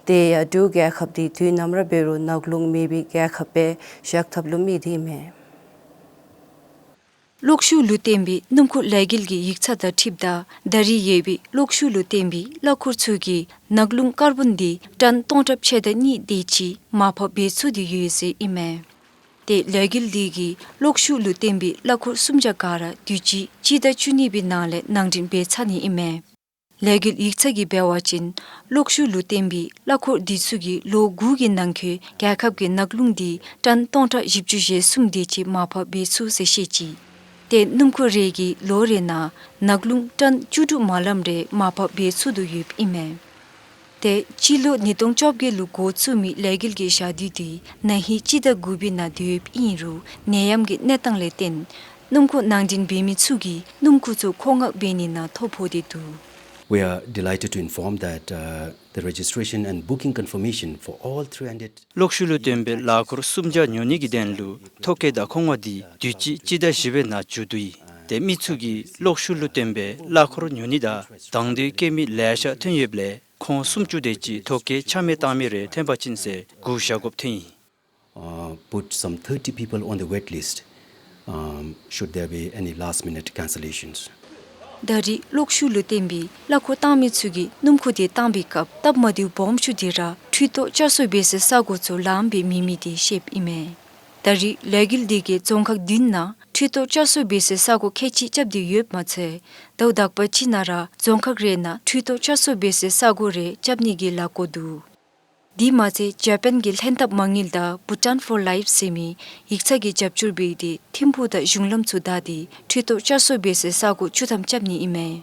དེ་ཡང་འབྲུག་རྒྱལ་ཁབ་དེ་དུས་ནམ་ར་འབད་རུང་ནགས་ཀླུང་མེད་པའི་རྒྱལ་ཁབ་སྦེ་བཞག་ཐབས་ལུ་དམིགས་ཏེ་ཨིན་མས། གློག་ཤུགས་ལུ་བརྟེན་པའི་སྣུམ་འཁོར་ལས་འགུལ་གྱི་ཡིག་ཚང་དང་འཁྲིལཝ་ད་ད་རིས་ཡོད་པའི་གློག་ཤུགས་ལུ་བརྟེན་པའི་གླ་འཁོར་ཚུ་གིས་ནགས་ཀླུང་ཀར་བོན་དེ་ཊཱན་སྟོང་ཕྲག་ཕྱེད་དང་གཉིས་དེ་ཅིག་མར་ཕབ་འབད་ཚུགས་ཏེ་ཡོད་ཟེར་ཨིན་མས། ཏེ་ལས་འགུལ་དེ་གིས་གློག་ཤུགས་ལུ་བརྟེན་པའི་གླ་འཁོར་སུམ་བརྒྱ་ག་ར་དུས་ཅི་སྤྱི་ཟླ་བཅུ་གཉིས་པའི་ནང་ལས་ནང་འདྲེན་འབད་ཚར་ནི་ཨིན་མས། ལས་འགུལ་ཡིག་ཚང་གིས་འབད་བ་ཅིན་གློག་ཤུགས་ལུ་བརྟེན་པའི་གླ་འཁོར་དེ་ཚུ་གིས་ལོ་དགུ་གི་ནང་འཁོད་རྒྱལ་ཁབ་ཀྱི་ནགས་ཀླུང་དེ་ཊཱན་སྟོང་ཕྲག་བཞི་བཅུ་ཞེ་གསུམ་དེ་ཅིག་མར་ཕབ་འབད་ཚུགས་ཟེར་བཤད་ཅི། ཏེ་སྣུམ་འཁོར་རེ་གིས་ལོ་རེ་ནང་ནགས་ཀླུང་ཊཱན་བཅུ་དྲུག་མ་ལངམ་རེ་མར་ཕབ་འབད་ཚུགས་དོ་ཡོདཔ་ཨིན་མས། ཏེ་སྤྱི་ལོ་ཉིས་སྟོང་བཅོ་བརྒྱད་ལུ་འགོ་བཙུགས་མི་ལས་འགུལ་གྱི་ཞག་དུས་དེ་ན་ཧིང་སྤྱི་ཟླ་དགུ་པའི་ནང་སྡོདཔ་ཨིན་རུང་ནད་ཡམས་ཀྱི་གནས་སྟངས་ལས་བརྟེན་སྣུམ་འཁོར་ནང་འདྲེན་འབད་མི་ཚུ་གིས་སྣུམ་འཁོར་ཚུ་མཁོ་མངགས་འབད་ནི་ནང་ཐོ་ཕོག་སྟེ་འདུག། We are delighted to inform that, uh, the registration and booking confirmation for all three hundred གློག་ཤུགས་ལུ་བརྟེན་པའི་གླ་འཁོར་སུམ་བརྒྱ་ཉོ་ནི་གི་དོན་ལུ་ཐོ་བཀོད་དང་མཁོ་མངགས་དེ་དུས་ཅི་སྤྱི་ཟླ་བཞི་པའི་ནང་མཇུག་བསྡུ་ཡི། ཏེ་མི་ཚུ་གིས་གློག་ཤུགས་ལུ་བརྟེན་པའི་གླ་འཁོར་ཉོ་ནི་དང་དང་འདོད་བསྐྱེད་མི་ལེ་ཤ་ཐོན་ཡོདཔ་ལས་ཁོང་སུམ་ཅུ་དེ་ཅིག་ཐོ་བཀོད་ཆ་མེད་བཏང་མི་རེ་ཐོན་པ་ཅིན་ཟེར་སྒུག་བཞག་དགོཔ་ཐོན་ཡི། Uh, put some thirty people on the wait list, um, should there be any last minute cancellations. ད་རིས་གློག་ཤུགས་ལུ་བརྟེན་པའི་གླ་འཁོར་བཏང་མི་ཚུ་གིས་སྣུམ་འཁོར་དེ་བཏང་པའི་སྐབས་སྟབས་མ་བདེཝ་སྦོམ་ཤོས་དེ་ར་འཕྲུལ་ཐོག་བསྐྱར་གསོ་འབད་སའི་ས་གོ་ཚུ་ལངམ་སྦེ་མེད་མི་དེ་བཤདཔ་ཨིན་མས། ད་རིས་ལས་འགུལ་དེ་གིས་རྫོང་ཁག་བདུན་ནང་འཕྲུལ་ཐོག་བསྐྱར་གསོ་འབད་སའི་ས་གོ་ཁལ་གཅིག་རྐྱབ་སྟེ་ཡོདཔ་མ་ཚད་ཟླཝ་དག་པ་ཅིག་ནང་ར་རྫོང་ཁག་རེ་ནང་འཕྲུལ་ཐོག་བསྐྱར་གསོ་འབད་སའི་ས་གོ་རེ་རྐྱབ་ནི་གི་ལཱ་བཀོད་འདུག། དེ་མ་ཚད་ཇ་པཱན་གྱི་ལྷན་ཐབས་མ་དངུལ་དང་Bhutan for Life ཟེར་མི་ཡིག་ཚང་གིས་རྒྱབ་སྐྱོར་འབད་དེ་ཐིམ་ཕུག་དང་གཞུང་ལམ་ཚུ་བདའ་སྟེ་འཕྲུལ་ཐོག་བསྐྱར་གསོ་འབད་སའི་ས་གོ་བཅུ་ཐམ་རྐྱབ་ནི་ཨིན་མས།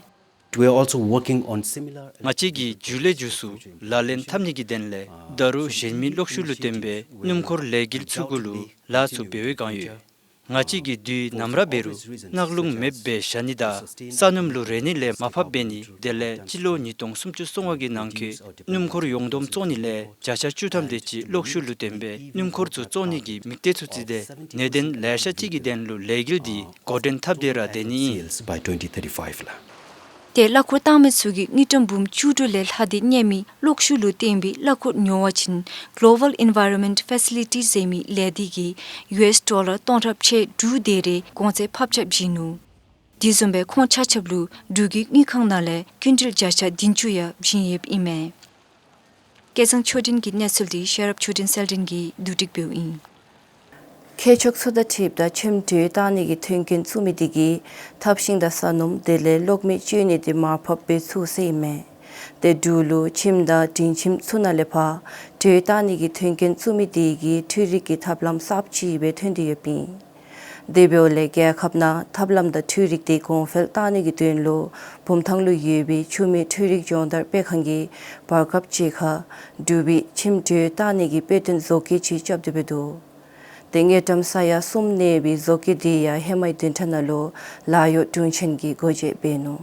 We are also working on similar ང་བཅས་ཀྱིས་མཇུག་ལས་མཇུག་སུ་ལག་ལེན་འཐབ་ནི་གི་དོན་ལས་ད་རུང་གཞན་མི་གློག་ཤུགས་ལུ་བརྟེན་པའི་སྣུམ་འཁོར་ལས་འགུལ་ཚུ་གུ་ལུ་ལཱ་ཚུ་འབད་བའི་བསྒང་ཡོད། ང་བཅས་ཀྱིས་དུས་ནམ་ར་འབད་རུང་གནག་རླུང་མེདཔ་སྦེ་བཞག་ནི་དང་ས་སྣུམ་ལུ་རེ་ནི་ལས་མར་ཕབ་འབད་ནི་དེ་ལས་སྤྱི་ལོ་ཉིས་སྟོང་སུམ་ཅུ་སོ་ལྔ་གི་ནང་འཁོད་སྣུམ་འཁོར་ཡོངས་བསྡོམས་བཙོང་ནི་ལས་བརྒྱ་ཆ་བཅུ་ཐམ་དེ་ཅིག་གློག་ཤུགས་ལུ་བརྟེན་པའི་སྣུམ་འཁོར་ཚུ་བཙོང་ནི་གི་དམིགས་གཏད་ཚུ་བརྩིས་ཏེ་གནད་དོན་ལེ་ཤ་ཅིག་གི་དོན་ལུ་ལས་འགུལ་འདི་འགོ་འདྲེན་འཐབ་སྟེ་ར་སྡོད་ནི་ཨིན། By twenty thirty-five ལགས། ཏེ་གླ་འཁོར་བཏང་མི་ཚུ་གིས་དངུལ་ཀྲམ་འབུམ་བཅུ་དྲུག་ལས་ལྷག་སྟེ་རྙེད་མི་གློག་ཤུགས་ལུ་བརྟེན་པའི་གླ་འཁོར་ཉོ་བ་ཅིན་Global Environment Facility ཟེར་མི་ལས་སྡེ་གིས་ཡུ་ཨེསི་ཌོ་ལར་སྟོང་ཕྲག་ཕྱེད་དྲུག་དེ་རེ་གོང་ཚད་ཕབ་ཆག་བྱིན་ནུག། དེ་བཟུམ་སྦེ་ཁོང་ཆ་ཁྱབ་ལུ་འབྲུག་གི་དངུལ་ཁང་ནང་ལས་ཀུན་ཊལ་བརྒྱ་ཆ་བདུན་ཅུ་ཡང་བྱིན་ཡོདཔ་ཨིན་མས། སྐལ་བཟང་ཆོས་སྒྲོན་གྱི་གནས་ཚུལ་འདི་ཤེས་རབ་ཆོས་སྒྲོན་གསལ་སྒྲོན་གྱིས་བསྡུ་སྒྲིག་འབདཝ་ཨིན། མཁས་མཆོག་ཚུ་དང་འཁྲིལཝ་ད་ཁྱིམ་དྲོད་བཏང་ནི་གི་མཐུན་རྐྱེན་བཙུགས་མི་དེ་གིས་ཐབ་ཤིང་དང་ས་སྣུམ་དེ་ལས་གློག་མེ་སྤྱོད་ནི་དེ་མར་ཕབ་འབད་ཚུགས་ཟེར་ཨིན་མས། ཏེ་འབྲུག་ལུ་ཁྱིམ་དང་འབྲིང་ཁྱིམ་ཚུ་ནང་ལས་ཕར་དྲོད་བཏང་ནི་གི་མཐུན་རྐྱེན་བཙུགས་མི་དེ་གིས་འཕྲུལ་རིག་གི་ཐབས་ལམ་གསརཔ་ཅིག་སྦེ་ཐོན་ཏེ་ཡོདཔ་ཨིན། དེ་འབདཝ་ལས་རྒྱལ་ཁབ་ནང་ཐབས་ལམ་དང་འཕྲུལ་རིག་དེ་གོང་འཕེལ་གཏང་ནི་གི་དོན་ལུ་བུམ་ཐང་ལུ་ཡོད་པའི་ཆུ་མེད་འཕྲུལ་རིག་སྦྱོང་བརྡར་སྤེལ་ཁང་གིས་བར་སྐབས་ཅིག་ཁར་འབྲུག་པའི་ཁྱིམ་དྲོད་བཏང་ནི་གི་དཔེ་སྟོན་བཟོ་བཀོད་ཅིག་རྐྱབ་སྟེ་འབད་དོ། ཏེ་དངུལ་ཀྲམ་ས་ཡ་གསུམ་གནས་པའི་བཟོ་བཀོད་དེ་ཡང་ཧེ་མའི་བདུན་ཕྲག་ནང་ལུ་ལཱ་གཡོག་དྲུང་ཆེན་གྱིས་སྒོ་འབྱེད་འབད་ནུག།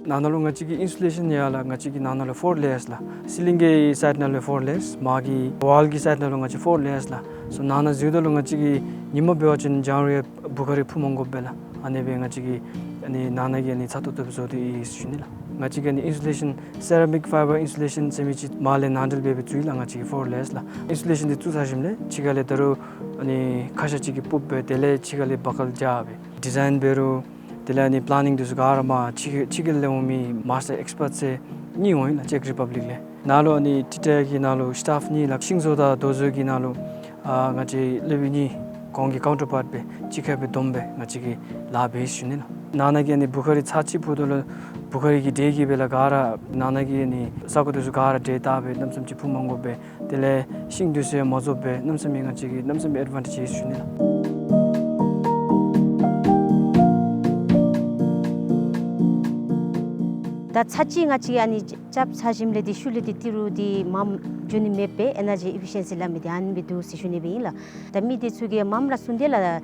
ནང་ན་ལུ་ང་བཅས་ཀྱི་ཨིན་སུ་ལེ་ཤཱན་ཡར་ལགས། ང་བཅས་ཀྱི་ནང་ན་ལུ་ཕོར་ལེ་ཡརསི་ལགས། སི་ལིང་གི་སའིཌ་ནང་ལུ་ཕོར་ལེ་ཡརསི། མར་གྱི་ཝཱལ་གྱི་སའིཌ་ནང་ལུ་ང་བཅས་ཕོར་ལེ་ཡརསི་ལགས། སོ་ནང་ན་འཛུལཝ་ད་ལུ་ང་བཅས་ཀྱིས་ཉིནམ་འབད་བ་ཅིན་ལྗང་རུང་བུ་ག་རི་འཕུ་མ་དགོཔ་སྦེ་ལགས། ཨ་ནི་སྦེ་ང་བཅས་ཀྱིས་ཨ་ནི་ནང་ན་གི་ཨ་ནི་ཚ་ཏོག་ཏོ་སྦེ་བཟོ་སྟེ་ཡོད་ཟེར་ཞུ་ནི་ལགས། ང་བཅས་ཀྱིས་ཨ་ནི་ཨིན་སུ་ལེ་ཤཱན་སེ་ར་མིག་ཕའི་བར་ཨིན་སུ་ལེ་ཤཱན་ཟེར་མི་ཅིག་མར་ལས་ནང་འདྲེན་འབད་སྦེ་བཙུགས་ཡི་ལགས། ང་བཅས་ཀྱིས་ཕོར་ལེ་ཡརསི་ལགས། ཨིན་སུ་ལེ་ཤཱན་འདི་བཙུགས་ཚར་ཞིནམ་ལས་ཕྱི་ཁ་ལས་ད་རུང་ཨ་ནི་ཁ་ཤ་ཅིག་གིས་སྤུབ་སྦེ་དེ་ལས་ཕྱི་ཁ་ལས་བ་ཀལ་རྐྱབ་སྦེ་ཌི་ཛའིན་འབད་རུང་དེ་ལས་ཨ་ནི་པི་ལེ་ནིང་འདི་ཚུ་ག་ར་མར་ཕྱི་ཕྱི་རྒྱལ་ལས་འོང་མི་མཱས་ཊར་ཨེགསི་པཊསི་ཟེར་གཉིས་འོང་ཡི་ལགས། ཅེཀ་རི་པབ་ལིཀ་ལས། ནཱ་ལུ་ཨ་ནི་ཊི་ཊི་ཨའི་གི་ནང་ལུ་སི་ཊཱཕ་གཉིས་ལགས། ཤིང་བཟོ་དང་རྡོ་བཟོ་གི་ནང་ལུ་ཨ་ང་བཅས་སློབ་དཔོན་གཉིས་ཁོང་གི་ཀའུན་ཊར་པཱརཊ་སྦེ་གཅིག་ཁར་སྦེ་བསྡོམས་སྦེ་ང་བཅས་ཀྱིས་ལཱ་འབད་ཡི་ཟེར་ཞུ་ནི་ལགས། ནང་ན་གི་ཨ་ནི་བུ་ག་རི་ཚར་གཅིག་འཕུཝ་ད་ལུ་བུ་ག་རི་གི་དྲོད་ཀྱིས་སྦེ་ལགས་ག་ར་ནང་ན་གི་ཨ་ནི་ས་གོ་འདི་ཚུ་ག་ར་དྲོད་བཏབ་སྦེ་གནམ་མེད་ས་མེད་ཅིག་འཕུ་མ་དགོཔ་སྦེ་དེ་ལས་ཤིང་འདི་ཚུ་ཡང་མ་རྫོགསཔ་སྦེ་གནམ་མེད་ས་མེད་ང་བཅས་ཀྱིས་གནམ་མེད་ས་མེད་ཨེཌ་ཝཱན་ཊེཇ་ཡོད་ཟེར་ཞུ་ནི་ལགས། ད་ཚར་གཅིག་ང་བཅས་ཨ་ནི་རྐྱབ་ཚར་ཞིནམ་ལས་འདི་ཤུལ་ལས་འདི་ཏི་རུ་འདི་མངམ་འགྱོ་ནི་མེདཔ་སྦེ་ཨེ་ནར་ཇི་ཨེ་ཕི་ཤཱན་སི་སླབ་མི་འདི་ཨ་ནི་སྦེ་འདུག་ཟེར་ཞུ་ནི་སྦེ་ཨིན་ལགས། ད་མི་འདི་ཚུ་གིས་མངམ་ར་གསུངས་ཏེ་ལགས།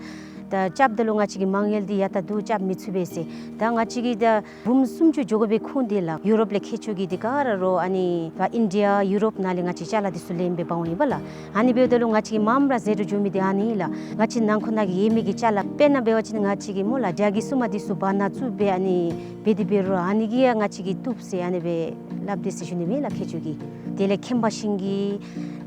ད་རྐྱབ་ད་ལུ་ང་བཅས་ཀྱི་མ་དངུལ་འདི་ཡར་ད་བསྡུ་རྐྱབ་མི་ཚུགས་པས་ཟེར། ད་ང་བཅས་ཀྱིས་ད་འབུམ་སུམ་ཅུ་འགྱོ་དགོ་པའི་ཁུངས་འདི་ལགས་ཡུ་རོབ་ལས་མཁས་མཆོག་གིས་འདི་ག་ར་རོགས་ཨ་ནི་ཕར་ཨིན་ཌི་ཡ་ཡུ་རོབ་ནང་ལས་ང་བཅས་ཅ་ལ་འདི་ཚུ་ལེན་སྦེ་འབག་འོང་ཡི་པ་ལགས། ཨ་ནི་འབདཝ་ད་ལུ་ང་བཅས་ཀྱི་མངམ་ར་ཟད་དུ་འགྱོ་མི་འདི་ཨ་ནི་ལགས། ང་བཅས་ནང་འཁོད་ནང་གི་ཡོད་མི་གི་ཅ་ལ་དཔེར་ན་འབད་བ་ཅིན་ང་བཅས་ཀྱི་སྨོ་ལགས་རྒྱ་གི་བཙུན་མ་འདི་ཚུ་བར་ན་བཙུགས་སྦེ་ཨ་ནི་འབད་དེ་འབད་རུང་ཨ་ནི་གིས་ཡང་ང་བཅས་ཀྱིས་བཏུབ་ཟེར་ཨ་ནི་སྦེ་སླབ་དེས་ཟེར་ཞུ་ནི་སྦེ་ཨིན་ལགས་མཁས་མཆོག་གིས། དེ་ལས་ཁེམ་པ་ཤིང་གི་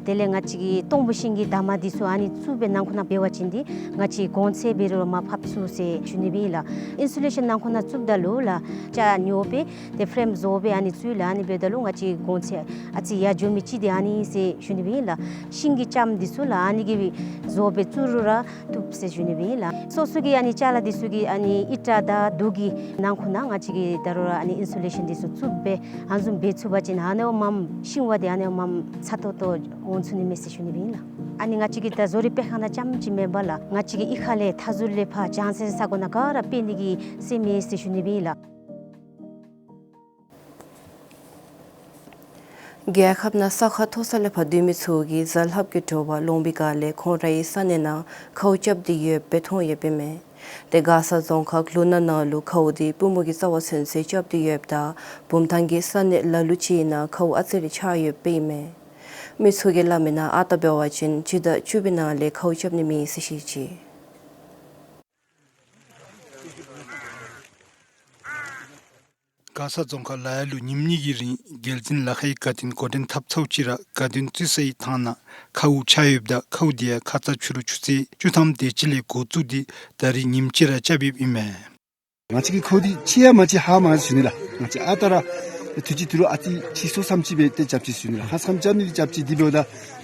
དེ་ལས་ང་བཅས་ཀྱི་སྟོང་ཕུ་ཤིང་གི་འདབ་མ་འདི་ཚུ་ཨ་ནི་བཙུགས་སྦེ་ནང་འཁོད་ནང་འབད་བ་ཅིན་འདི་ང་བཅས་གོང་ཚད་འབད་རུང་མར་ཕབ་ཚུགས་ཟེར་ཞུ་ནི་སྦེ་ཨིན་ལགས། ཨིན་སུ་ལེ་ཤཱན་ནང་འཁོད་ནང་བཙུགསཔ་ད་ལུ་ལགས་ཅ་ཉོ་སྦེ་ཏེ་ཕི་རེམ་བཟོ་སྦེ་ཨ་ནི་བཙུགས་ལགས། ཨ་ནི་འབདཝ་ད་ལུ་ང་བཅས་གོང་ཚད་ཨ་ཙི་ཡར་འགྱོ་མི་ཅིག་འདི་ཨ་ནི་ཟེར་ཞུ་ནི་སྦེ་ཨིན་ལགས། ཤིང་གི་ལྕངམ་འདི་ཚུ་ལགས་ཨ་ནི་གིས་བཟོ་སྦེ་བཙུགས་རུང་ར་བཏུབ་ཟེར་ཞུ་ནི་སྦེ་ཨིན་ལགས། སོ་སོ་གི་ཨ་ནི་ཅ་ལ་འདི་ཚུ་གི་ཨ་ནི་ཨིཊ་དང་རྡོ་གི་ནང་འཁོད་ནང་ང་བཅས་ཀྱིས་ད་རུང་ར་ཨ་ནི་ཨིན་སུ་ལེ་ཤཱན་འདི་ཚུ་བཙུགས་སྦེ་ཨ་ནི་བཟུམ་འབད་ཚུགས་པ་ཅིན་ཨ་ནི་བ་མངམ་ཤིང་བ་འདི་ཨ་ནི་བ་མངམ་ཚ་ཏོག་ཏོ་འོང་ཚུགས་ནི་མས་ཟེར་ཞུ་ནི་སྦེ་ཨིན་ལགས། ཨ་ནི་ང་བཅས་ཀྱི་ད་བཟོ་རིག་སྤེལ་ཁང་ནང་རྐྱངམ་ཅིག་མེན་པར་ལགས་ང་བཅས་ཀྱི་གཡུས་ཁ་ལས་མཐའ་ཟུར་ལས་ཕར་བྱང་སེམས་ས་གོ་ནང་ག་ར་སྤེལ་ནི་གི་སེམས་ཡོད་ཟེར་ཞུ་ནི་སྦེ་ཨིན་ལགས། རྒྱལ་ཁབ་ནང་ས་ཁ་མཐོ་ས་ལས་ཕར་སྡོད་མི་ཚུ་གིས་གཟའ་ལྷགཔ་གི་དྲོ་པ་ལོང་བའི་སྒང་ལས་ཁོང་རའི་ས་གནས་ནང་ཁཝ་རྐྱབ་སྟེ་ཡོདཔ་སྦེ་མཐོང་ཡོདཔ་ཨིན་མས། ཏེ་མགར་ས་རྫོང་ཁག་ལུ་ནག་ནང་ལུ་ཁཝ་འདི་པུས་མོ་གི་རྩ་བ་ཚུན་ཚོད་རྐྱབ་སྟེ་ཡོདཔ་ད་བུམ་ཐང་གི་ས་གནས་ལ་ལུ་ཅིག་ནང་ཁཝ་ཨ་ཙི་རེ་ཆགས་ཡོདཔ་ཨིན་མས། མི་ཚུ་གིས་སླབ་མིའི་ནང་ཨ་རྟག་འབད་བ་ཅིན་སྤྱི་ཟླ་བཅུ་པའི་ནང་ལས་ཁཝ་རྐྱབ་ནི་མེད་ཟེར་བཤད་ཅི། མགར་ས་རྫོང་ཁག་ལ་ཡ་ལུ་ཉིནམ་གཉིས་ཀྱི་རིང་རྒྱལ་འཛིན་ལ་ཁའི་དགའ་སྟོན་འགོ་འདྲེན་འཐབ་ཚརཝ་ཅིག་ར་དགའ་སྟོན་བཙུགས་སའི་ཐང་ནང་ཁཝ་ཆགས་ཡོདཔ་ད་ཁཝ་དེ་ཡང་ཁ་ཙ་ཕྱི་རུ་ཆུ་ཚོད་བཅུ་ཐམ་དེ་ཅིག་ལས་འགོ་བཙུགས་ཏེ་ད་རིས་ཉིནམ་གཅིག་ར་རྐྱབ་ཡོདཔ་ཨིན་མས། ང་བཅས་ཀྱིས་ཁཝ་འདི་ཆེ་ཡང་མ་ཆེ་ཧ་མ་ཞུ་ནི་ལགས། ང་བཅས་ཨ་རྟག་ར་དུས་ཅི་དུས་རུ་ཨ་ཙི་ཆེ་སུ་ཙམ་ཅིག་སྦེ་ཏེ་རྐྱབ་ཅི་ཞུ་ནི་ལགས། ཧ་སམ་རྐྱབ་ནི་འདི་རྐྱབ་ཅི། དེ་འབདཝ་ད་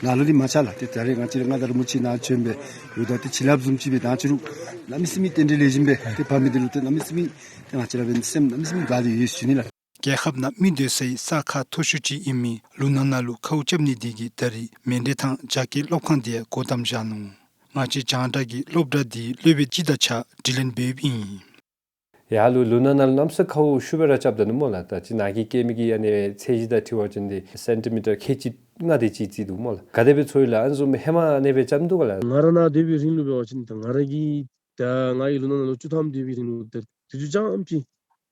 ནཱ་ལུ་ནི་མ་ཆགས་ལགས། ཏེ་ད་རེས་ང་བཅས་ར་མངའ་བདག་རིན་པོ་ཆེ་ནཱ་བྱོན་སྦེ་ཡོདཔ་ད་ཏེ་བྱིན་རླབས་བཟུམ་ཅིག་སྦེ་ད་ཅི་རུང་གནམ་མེད་ས་མེད་རྟེན་འབྲེལ་ལེགས་ཤོམ་སྦེ་ཏེ་འབད་མི་འདི་ལུ་ཏེ་གནམ་མེད་ས་མེད་ཏེ་ང་བཅས་ར་འབད་སེམས་གནམ་མེད་ས་མེད་དགའ་སྟེ་ཡོད་ཞུ་ནི་ལགས། རྒྱལ་ཁབ་ནང་མི་སྡོད་སའི་ས་ཁག་མཐོ་ཤོས་ཅིག་ཨིན་མི་ལུང་ནག་ནང་ལུ་ཁཝ་རྐྱབ་ནི་དེ་གིས་ད་རིས་མཎྜལ་ཐང་རྒྱ་སྐྱེད་སློབ་ཁང་དེ་ཡང་སྒོ་བསྡམས་བཞག་ནུག། ང་བཅས་རྒྱང་བསྒྲགས་ཀྱིས་སློབ་གྲྭ་དེའི་སློབ་དཔོན་ཅིག་དང་གཅིག་ཁར་དྲི་ལན་འབད་ཡོདཔ་ཨིན། ཡར་ལུ་ལུང་ནག་ནང་ལུ་གནམ་ས་ཁཝ་ཤུགས་སྦེ་ར་རྐྱབ་ད་ནུག་སྨོ་ལགས། ད་ཅི་ནཱ་གིས་བཀལ་མི་གི་ཨ་ནི་ཚད་གཞི་དང་འཁྲིལ་བ་ཅིན་འདི་སེན་ཊི་མི་ཊར་ཁལ་གཅིག་ལྔ་དེ་ཅིག་རྩིས་འདུག་སྨོ་ལགས། ག་དེ་སྦེ་ཚོར་ཡི་ལགས། ཨ་ནི་བཟུམ་ཧེ་མ་ཨ་ནི་སྦེ་རྐྱབ་མི་འདུག་ག་ལགས། ང་ར་ནཱ་སྡོད་པའི་རིང་ལུ་འབད་བ་ཅིན་ད་ང་ར་གིས་ད་ང་གིས་ལུང་ནག་ནང་ལུ་བཅུ་ཐམ་སྡོད་པའི་རིང་ལུ་ད་དུས་ཚོད་ཙམ་ཅིག་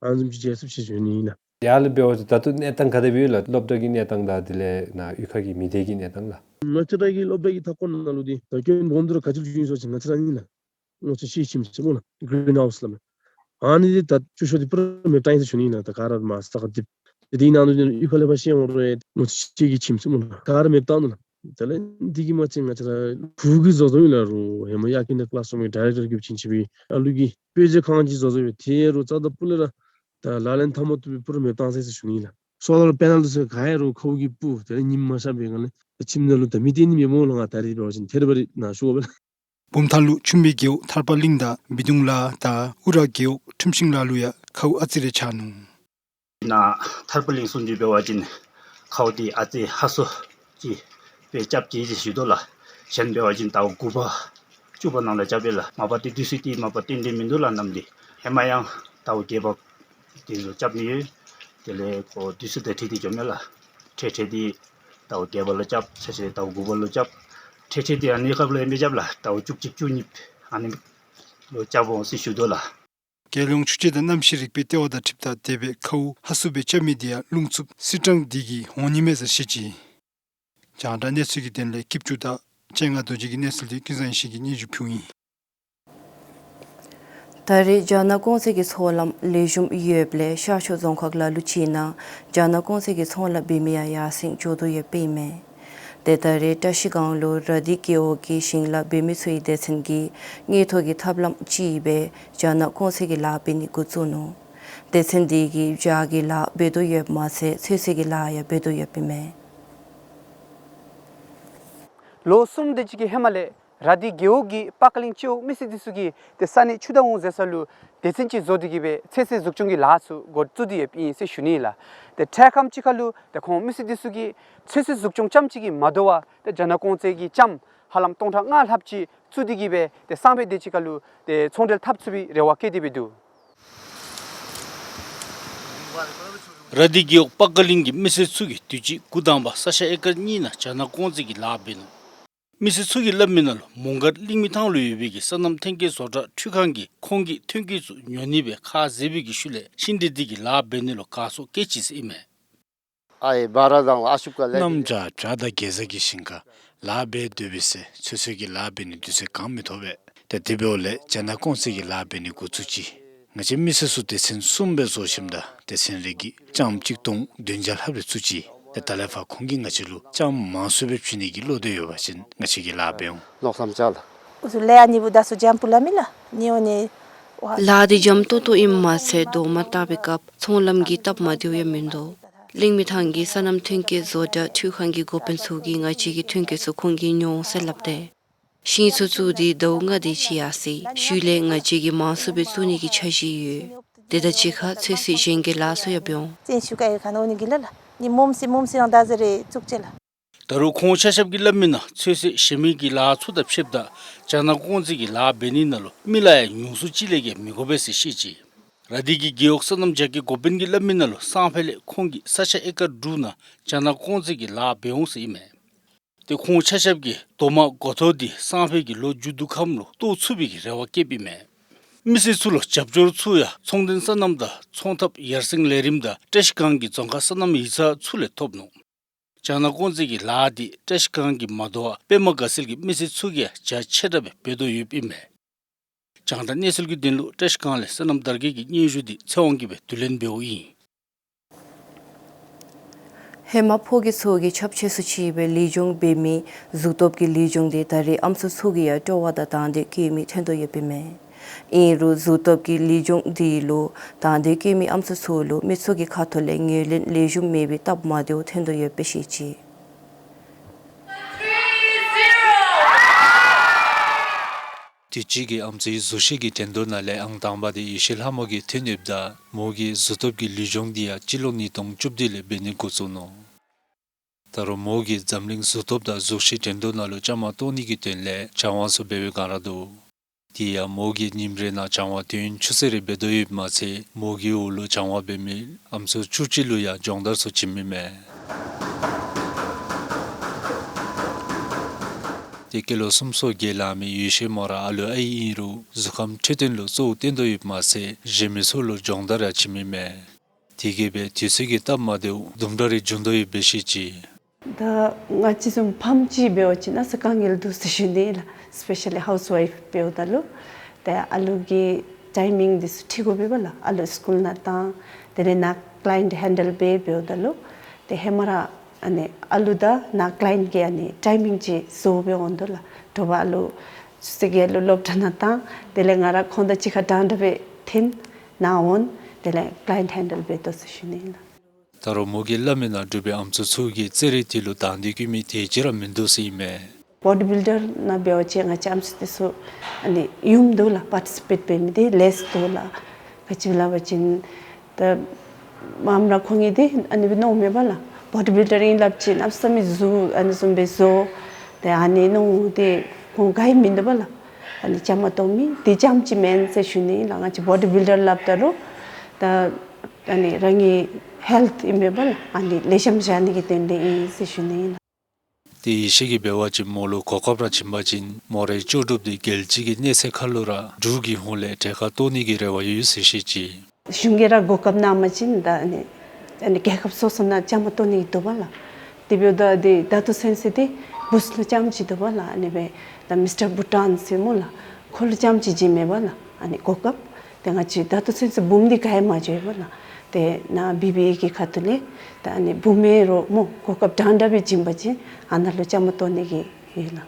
ཨ་ནི་བཟུམ་ཅིག་མཇལ་ཚུགས་ཟེར་ཞུ་ནི་ཨིན་ལགས། ཡར་ལུ་འབད་བ་ཅིན་ད་ལྟོ་གནས་སྟངས་ག་དེ་སྦེ་ཡོད་ལགས། སློབ་གྲྭ་གི་གནས་སྟངས་དང་དེ་ལས་ནཱ་གཡུས་ཁ་གི་མི་སྡེ་གི་གནས་སྟངས་ལགས། ང་བཅས་ར་གི་སློབ་གྲྭ་གི་མཐའ་འཁོར་ནང་ལུ་འདི་ད་སྐྱོན་སྦོམ་འདི་ར་ག་ཅི་ལུ་བྱུང་ཡི་ཟེར་བ་ཅིན་ང་བཅས་ར་ཨིན་ལགས། སྔོ་ཚལ་ཤིང་ཁྱིམ་ཟེར་སྨོ་ལགས། གི་རིན་ཧའུསི་སླབ་མས། ཨ་ནི་འདི་ད་ཆུ་ཤོག་འདི་པུ་ར་མེདཔ་བཏང་ཡི་ཟེར་ཞུ་ནི་ཨིན་ལགས། ད་ག་ར་མར་ས་ཁར་རྡིབ། དེ་འདི་ནང་ལུ་འདི་གཡུས་ཁ་ལས་ཕར་བཤལ་འོང་རུང་སྔོ་ཚལ་ཤིང་གི་ཁྱིམ་ཟེར་སྨོ་ལགས། ག་ར་མེདཔ་བཏང་ནུག་ལགས། དེ་ལས་འདི་གིས་མ་ཚད་ང་བཅས་ར་ཕྲུ་གུ་གིས་བཟོ་བཟོཝ་ཨིན་ལགས། རོགས་ཧེ་མ་ཡར་ཀིན་ཌར་ཀི་ལཱསི་རུམ་གྱི་ཌའི་རེཀ་ཊར་གིས་བྱིན་བྱིན་པའི་ཨ་ལུ་གི་དཔེ་ཆ་ཁང་ཅིག་བཟོ་བཟོཝ་ཡོད། དེ་རོགས་རྩ་དང་སྤུ་ལས་ར་ད་ལག་ལེན་འཐབ་མ་བཏུབ་པའི་པུ་ར་མེདཔ་བཏང་ཟེར་ཞུ་ནི་ཨིན་ལགས། སོ་ལར་པེ་ནལ་ཟེར་ག་ཡང་རོགས་ཁཝ་གིས་སྤུ། དེ་ལས་ཉིམ་མ་ཤར་བའི་སྒང་ལས་ཁྱིམ་ནང་ལུ་ད་མེ་འདི་ནི་མེདཔ་འོང་ལགས། ང་ད་རིས་འབད་བ་ཅིན་ཐེར་བ་རི་ནཱ་ཤོར་བས་ལགས། བུམ་ཐང་ལུ་ཆུམ་པའི་རྒེད་འོག་ཐར་པ་གླིང་དང་སྦིས་སྡོང་ལ་དང་ཨུ་ར་རྒེད་འོག་ཁྲིམས་ཤིང་ལ་ལུ་ཡང་ཁཝ་ཨ་ཙི་རེ་ཆགས་ནུག། ནཱ་ཐར་པ་གླིང་སུམ་ཅུ་འབད་བ་ཅིན་ཁཝ་འདི་ཨ་ཙི་ཧ་སོ་ཅིག་སྦེ་རྐྱབ་ཅི་ཟེར་ཞུ་དོ་ལགས། གཞན་འབད་བ་ཅིན་ཟླཝ་དགུ་པ་བཅུ་པ་ནང་ལུ་རྐྱབ་པས་ལགས། མ་པ་འདི་དུས་ཚོད་འདི་མ་པ་ཏན་ཏན་མིན་འདུག་ལགས། གནམ་འདི་ཧེ་མ་ཡང་ཟླཝ་བརྒྱད་པ་དེ་ཚུ་རྐྱབ་མི་ཡོད། དེ་ལས་ཁོ་དུས་ཚོད་དང་འཁྲིལ་ཏེ་འགྱོཝ་མས་ལགས། འཕྲལ་འཕྲལ་འདི་ཟླཝ་བརྒྱད་པ་ལུ་རྐྱབ། ཚེ་ཚེ་ཟླཝ་དགུ་པ་ལུ་རྐྱབ། འཕྲལ་འཕྲལ་འདི་ཨ་ནི་སྐབས་ལུ་ཨིན་པས་རྐྱབ་ལགས། ཟླཝ་བཅུ་གཅིག་བཅུ་གཉིས་ཨ་ནི་ལུ་རྐྱབ་འོང་ཟེར་ཞུ་དོ་ལགས། རྒྱལ་ཡོངས་ཆུ་དཔྱད་དང་གནམ་གཤིས་རིག་པའི་ལྟེ་བ་དང་འཁྲིལཝ་ད་དེ་སྦེ་ཁཝ་ཧ་སུ་སྦེ་རྐྱབ་མི་འདི་ཡང་རླུང་འཚུབ་སིལ་གྲང་འདི་གིས་འོང་ནི་མས་ཟེར་བཤད་ཅི། རྒྱང་བསྒྲགས་གནས་ཚུལ་གྱི་དོན་ལས་སྐྱིད་ཆུ་དང་སྤྱན་སྔ་རྡོ་རྗེ་གི་གནས་ཚུལ་འདི་ཀུན་བཟང་ཡེ་ཤེས་ཀྱིས་སྙན་ཞུ་ཕུལཝ་ཨིན། ད་རེས་རྒྱ་ནག་ཀུང་ཟི་གི་ཚོང་ལམ་ལེགས་ཤོམ་ཡོདཔ་ལས་ཤར་ཕྱོགས་རྫོང་ཁག་ལ་ལུ་ཅིག་ནང་རྒྱ་ནག་ཀུང་ཟི་གི་ཚོང་ལཱ་འབད་མི་ཡང་ཡར་སེང་འགྱོ་དོ་ཡོདཔ་ཨིན་མས། ཏེ་ད་རེས་བཀྲ་ཤིས་སྒང་ལུ་ར་དྷི་རྒེད་འོག་གི་ཞིང་ལཱ་འབད་མི་ཚུ་གི་སྡེ་ཚན་གྱིས་དངུལ་ཐོག་གི་ཐབས་ལམ་ཅིག་སྦེ་རྒྱ་ནག་ཀུང་ཟི་གི་ལཱ་འབད་ནི་འགོ་བཙུགས་ནུག། སྡེ་ཚན་འདི་གིས་བྱཱ་གི་ལཱ་འབད་དོ་ཡོདཔ་མ་ཚད་ཚོད་བསྲེ་གི་ལཱ་ཡང་འབད་དོ་ཡོདཔ་ཨིན་མས། ལོ་གསུམ་དེ་ཅིག་གི་ཧེ་མ་ལས་ར་དྷི་རྒེད་འོག་གི་པ་ཀ་གླིང་སྤྱི་འོག་མི་སེར་འདི་ཚུ་གིས་ཏེ་ས་གནས་ཆུ་དང་འོང་ཟེར་ས་ལུ་སྡེ་ཚན་ཅིག་བཟོ་སྟེ་གི་སྦེ་ཚོད་བསྲེ་འཛུགས་སྐྱོང་གི་ལཱ་ཚུ་འགོ་བཙུགས་ཏེ་ཡོདཔ་ཨིན་ཟེར་ཞུ་ནི་ལགས། ཏེ་འཕྲལ་ཁམས་ཅིག་ཁར་ལུ་ཏེ་ཁོང་མི་སེར་འདི་ཚུ་གིས་ཚོད་བསྲེ་འཛུགས་སྐྱོང་རྐྱངམ་ཅིག་གིས་མ་དོ་བར་ཏེ་རྒྱ་ནག་ཀུང་ཟི་གི་ལྕངམ་ཧ་ལམ་སྟོང་ཕྲག་ལྔ་ལྷགཔ་ཅིག་བཙུགས་ཏེ་གི་སྦེ་ཏེ་སང་ཕོད་དེ་ཅིག་ཁར་ལུ་ཏེ་ཚོང་འབྲེལ་འཐབ་ཚུགས་པའི་རེ་བ་བསྐྱེད་དེ་སྦེ་འདུག། ར་དྷི་རྒེད་འོག་པ་ཀ་གླིང་གི་མི་སེར་ཚུ་གིས་དུས་ཅི་འགོ་དང་པ་ས་ཆ་ཨེ་ཀར་གཉིས་ནང་རྒྱ་ནག་ཀུང་ཟི་གི་ལཱ་འབད་ནུག། མི་སེར་ཚུ་གིས་སླབ་མི་ནང་ལུ་མོང་སྒར་གླིང་མི་ཐང་ལུ་ཡོད་པའི་གི་སོ་ནམ་ཐོན་སྐྱེད་བཟོ་གྲྭ་འཕྲུལ་ཁང་གིས་ཁོང་གི་ཐོན་སྐྱེད་ཚུ་ཉོ་ནི་སྦེ་ཁ་བཟེད་པའི་གི་ཤུལ་ལས་ཤིང་འབྲས་འདི་གི་ལཱ་འབད་ནི་ལུ་དགའ་ཚོར་བསྐྱེད་ཅི་ཟེར་ཨིན་མས། ཨའི་བ་ར་དང་ལ་ཨ་ཤུབ་ཀ་ལེ། གནམ་བྱཱར་བྱཱ་དང་གེ་ཛ་གི་ཞིང་ཁར་ལཱ་འབད་སྡོད་པའི་ཚེ་ཚོད་བསྲེ་གི་ལཱ་འབད་ནི་དུས་ཚོད་གང་མི་ཐོབ་པས། ཏེ་དེ་འབདཝ་ལས་རྒྱ་ནག་ཀུང་ཟི་གི་ལཱ་འབད་ནི་འགོ་བཙུགས་ཅི། ང་བཅས་མི་སེར་ཚུ་སྡེ་ཚན་གསུམ་སྦེ་བཟོ་ཞིནམ་ད་སྡེ་ཚན་རེ་གིས་ལྕངམ་གཅིག་སྟོང་བདུན་བརྒྱ་ལྷགཔ་རེ་བཙུགས་ཅི། ཏེ་ད་ལས་ཕར་ཁོང་གིས་ང་བཅས་ལུ་ལྕངམ་མང་སུ་སྦེ་བྱིན་ནི་གི་བློ་འདོད་ཡོད་པ་ཅིན་ང་བཅས་ཀྱིས་ལཱ་འབད་འོང་། ལོག་སམ་ཅ་ལ། ཨུ་ཚུ་ལས་ཨ་ནི་བུ་ད་སུ་འཇམ་པོ་ལ་མི་ལ་ནི་འོ་ནི། ལཱ་འདི་འཇམ་ཏོང་ཏོ་ཨིནམ་མ་ཚད་རྡོག་མ་བཏགས་པའི་སྐབས་ཚོང་ལམ་གྱི་སྟབས་མ་བདེཝ་ཡང་མིན་འདུག། གླིང་མི་ཐང་གི་སོ་ནམ་ཐོན་སྐྱེད་བཟོ་གྲྭ་འཕྲུལ་ཁང་གི་འགོ་དཔོན་ཚུ་གིས་ང་བཅས་ཀྱི་ཐོན་སྐྱེད་ཚུ་ཁོང་གིས་ཉོ་འོང་ཟེར་སླབ་སྟེ། ཤིང་ཚུ་བཙུགས་ཏེ་ཟླཝ་ལྔ་དེ་ཅིག་ཡར་སོ་ཡི། ཤུལ་ལས་ང་བཅས་ཀྱིས་མང་སུ་སྦེ་བཙུགས་ནི་གི་འཆར་གཞི་ཡོད། དེ་དང་གཅིག་ཁར་ཚོད་བསྲེ་གཞན་གྱི་ལཱ་ཚུ་ཡང་འབད་འོང་། བཙན་ཤུགས་ཀྱིས་ཁ་ནང་འོང་ནི་གི་ལ་ལ། ནི་མོམ་སི་མོམ་སི་རང་ད་ཟེར་རེ་བཙུགས་ཅི་ལ། ད་རུང་ཁོང་ཆ་ཁྱབ་ཀྱིས་སླབ་མི་ནང་ཚོད་བསྲེ་གཞན་མི་གི་ལཱ་ཚུ་དང་ཕྱདཔ་ད་རྒྱ་ནག་ཀུང་ཟི་གི་ལཱ་འབད་ནི་ནང་ལུ་མི་ལ་ཡང་ཉུང་སུ་ཅིག་ལས་བརྒལ་མི་དགོ་པས་ཟེར་བཤད་ཅི། ར་དྷི་གི་རྒེད་འོག་སོ་ནམ་རྒྱ་སྐྱེད་འགོ་དཔོན་གྱིས་སླབ་མི་ནང་ལུ་སང་ཕོད་ལས་ཁོང་གིས་ས་ཆ་ཨེ་ཀར་དྲུག་ནང་རྒྱ་ནག་ཀུང་ཟི་གི་ལཱ་འབད་འོང་ཟེར་ཨིན་མས། ཏེ་ཁོང་ཆ་ཁྱབ་ཀྱིས་རྡོག་མ་འགོ་ཐོག་འདི་སང་ཕོད་ཀྱི་ལོ་མཇུག་བསྡུ་ཁམས་ལུ་གཏོར་ཚུགས་པའི་གི་རེ་བ་བསྐྱེདཔ་ཨིན་མས། མི་སེར་ཚུ་ལུ་རྒྱབ་སྐྱོར་ཚུ་ཡང་ཚོང་དོན་སོ་ནམ་དང་ཚོང་འཐབ་ཡར་སེང་ལས་རིམ་དང་བཀྲ་ཤིས་སྒང་གི་རྫོང་ཁ་སོ་ནམ་ཡིག་ཚང་ཚུ་ལས་ཐོབ་ནུག། རྒྱ་ནག་ཀུང་ཟི་གི་ལཱ་འདི་བཀྲ་ཤིས་སྒང་གིས་མ་དོ་བར་པདྨ་དགའ་ཚལ་གྱི་མི་སེར་ཚུ་གིས་ཡང་རྒྱ་ཆེ་དྲགས་སྦེ་འབད་དོ་ཡོདཔ་ཨིན་མས། རྒྱང་བསྒྲགས་གནས་ཚུལ་གྱི་དོན་ལུ་བཀྲ་ཤིས་སྒང་ལས་སོ་ནམ་དར་རྒྱས་ཀྱི་སྙན་ཞུ་འདི་ཚེ་དབང་གིས་སྦེ་བསྡུ་ལེན་འབདཝ་ཨིན། ཧེ་མ་ཕོ་སྐྱེས་ཚུ་གིས་ཁྱབ་ཆེ་སུ་ཅིག་སྦེ་ལེགས་སྦྱོང་འབད་མི་གཟུགས་སྟོབས་ཀྱི་ལེགས་སྦྱོང་འདི་ད་རེས་ཨམ་སྲུ་ཚུ་གིས་ཡང་སྤྲོ་བ་དང་དང་འདོད་བསྐྱེད་མི་ཐོན་དོ་ཡོདཔ་ཨིན་མས། ཨིན་རུང་གཟུགས་སྟོབས་ཀྱི་ལེགས་སྦྱོང་འདི་ལུ་དང་འདོད་བསྐྱེད་མི་ཨམ་སྲུ་ཚུ་ལུ་མི་ཚུ་གི་ཁ་ཐུག་ལས་ངོས་ལེན་ལེགས་ཤོམ་མེད་པའི་སྟབས་མ་བདེཝ་ཐོན་དོ་ཡོདཔ་སྦེ་བཤད་ཅི། དུས་ཅི་གི་ཨམ་སྲུའི་གཟུགས་གཞི་གི་འགྲན་བསྡུར་ནང་ལས་ཨང་དང་པ་དེ་ཡེ་ཤེས་ལྷ་མོ་གིས་ཐོན་ཡོདཔ་ད་མོ་གི་གཟུགས་སྟོབས་ཀྱི་ལུས་སྦྱོང་དེ་ཡང་སྤྱི་ལོ་ཉིས་སྟོང་བཅུ་བདུན་ལས་འབད་ནི་འགོ་བཙུགས་ནུག། ད་རུང་མོ་གིས་འཛམ་གླིང་གཟུགས་སྟོབས་དང་གཟུགས་གཞི་འགྲན་བསྡུར་ནང་ལུ་བཅའ་མར་གཏོགས་ནི་གི་དོན་ལས་སྦྱང་བ་ཚུ་འབད་བའི་སྒང་ར་འདུག། དེ་ཡང་མོ་གིས་ཉིནམ་རེ་ནང་སྦྱང་བ་དུས་ཡུན་ཆུ་ཚོད་རེ་འབད་དོ་ཡོདཔ་མ་ཚད་མོ་གི་འོག་ལུ་སྦྱང་བ་འབད་མི་ཨམ་སྲུ་བཅུ་གཅིག་ལུ་ཡང་སྦྱོང་བརྡར་ཚུ་བྱིན་མི་མས། ཏེ་སྐྱེས་ལོ་སུམ་ཅུ་སོ་བརྒྱད་ལང་མི་ཡེ་ཤེས་མོ་ར་ཨ་ལུ་ཨའི་ཨིན་རུང་གཟུགས་ཁམས་འཕྲོད་བསྟེན་ལུ་གཙོ་བོ་བཏོན་དོ་ཡོདཔ་མ་ཚད་གཞན་མི་ཚུ་ལུ་སྦྱོང་བརྡར་ཡང་བྱིན་མི་མས། དེ་གིས་སྦེ་དུས་ཚོད་ཀྱི་སྟབས་མ་བདེཝ་དུམ་གྲ་རེ་བྱུང་དོ་ཡོདཔ་སྦེ་བཤད་ཅི། ད་ང་བཅས་བཟུམ་ཕམ་ཅིག་འབད་བ་ཅིན་ཨ་ཙི་དཀའ་ངལ་འདུག་ཟེར་ཞུ་ནི་ལགས། སི་པེ་ཤ་ལི་ཧའུསི་ཝའིཕ་འབདཝ་ད་ལུ་ཏེ་ཨ་ལུ་གི་ཊའི་མིང་འདི་ཚུ་འཁྲིལ་དགོ་པས་ལགས། ཨ་ལུ་སི་ཀུལ་ནང་བཏང་དེ་ལས་ནཱ་ཀ་ལའི་ཡེནཊ་ཧེན་ཌལ་འབད་འབདཝ་ད་ལུ་ཏེ་ཧེ་མ་ར་ཨ་ནི་ཨ་ལུ་དང་ནཱ་ཀ་ལའི་ཡེནཊ་གི་ཨ་ནི་ཊའི་མིང་ཅིག་བཟོ་སྦེ་འོང་དོ་ལགས། དྲོ་པ་ཨ་ལུ་ཆུ་ཚོད་བརྒྱད་ལུ་སློབ་གྲྭ་ནང་བཏང་དེ་ལས་ང་ར་ཁོང་དང་གཅིག་ཁར་འདྲན་འདྲ་སྦེ་འཐོན་ནཱ་འོང་དེ་ལས་ཀ་ལའི་ཡེནཊ་ཧེན་ཌལ་འབད་དོ་ཟེར་ཞུ་ནི་ལགས། ད་རུང་མོ་གིས་སླབ་མི་ནང་འབྲུག་པའི་ཨམ་སྲུ་ཚུ་གིས་རྩེད་རིགས་དེ་ལུ་དང་འདོད་བསྐྱེད་མི་དེ་ཅིག་ར་མིན་འདུག་ཟེར་ཨིན་མས། བོ་ཌི་བིལ་ཌར་ནང་འབད་བ་ཅིན་ང་བཅས་ཨམ་སྲུ་དེ་ཚུ་ཨ་ནི་ཡུམ་འདུག་ལགས། པར་ཊི་སི་པེཊ་འབད་མི་དེ་ལེསི་འདུག་ལགས། ག་ཅི་སླབ་པ་ཅིན་ད་མངམ་ར་ཁོང་གིས་དེ་ཨ་ནི་སྦེ་མནོཝ་མས་པ་ལགས། བོ་ཌི་བིལ་ཌར་ཨིན་སླབ་ཅིན་ཨ་ཙི་མི་གཟུགས་ཨ་ནི་བཟུམ་སྦེ་བཟོ་དེ་ཨ་ནི་མནོཝ་དེ་ཁོང་ག་ཡང་མིན་འདུག་པ་ལགས། ཨ་ནི་བཅའ་མར་གཏོགས་མི་དེ་རྐྱངམ་ཅིག་མེན་ཟེར་ཞུ་ནི་ལགས། ང་བཅས་བོ་ཌི་བིལ་ཌར་སླབ་ད་རུང་ད་ཨ་ནི་རང་གི་ཧེལཐ་ཨིན་མས་པ་ལགས། ཨ་ནི་ལེགས་ཤོམ་བཞག་ནི་གི་དོན་ལས་ཨིན་ཟེར་ཞུ་ནི་ཨིན་ལགས། ཏེ་ཡེ་ཤེས་ཀྱིས་འབད་བ་ཅིན་མོ་ལུ་གོ་སྐབས་ར་བྱིན་པ་ཅིན་མོ་རའི་ལྕོགས་གྲུབ་དེ་རྒྱལ་སྤྱི་གི་གནས་ཚད་ཁར་ལུ་ར་འབྲུག་གི་ཧོངས་ལས་གྲལ་ཁར་གཏོགས་ནི་གི་རེ་བ་ཡོད་ཟེར་བཤད་ཅི། གཞུང་གིས་ར་གོ་སྐབས་གནང་པ་ཅིན་ད་ཨ་ནི་ཨ་ནི་རྒྱལ་ཁབ་སོ་སོ་ནང་བཅའ་མར་གཏོགས་ནི་འདུག་པ་ལགས། དེ་འབདཝ་ད་དེ་ད་ལྟོ་ཚུན་ཚོད་དེ་བུཚ་ལུ་རྐྱངམ་ཅིག་འདུག་པ་ལགས། ཨ་ནི་སྦེ་ད་མིསི་ཊར་བྷུ་ཊཱན་ཟེར་སྨོ་ལགས། ཁོ་ལུ་རྐྱངམ་ཅིག་བྱིན་མས་པ་ལགས། ཨ་ནི་གོ་སྐབས་དེ་ང་བཅས་ད་ལྟོ་ཚུན་ཚོད་འབུམ་དེ་ག་ཡང་མ་འགྱོ་བས་པ་ལགས། དེ་ནཱ་བི་བི་ཨེ་གི་ཁ་ཐུག་ལས་ད་ཨ་ནི་འབུམ་མེན་རུང་མོ་གོ་སྐབས་འདྲན་འདྲ་སྦེ་བྱིན་པ་ཅིན་ཨ་ནཱ་ལུ་བཅའ་མར་གཏོགས་ནི་གི་ཡོད་ལགས།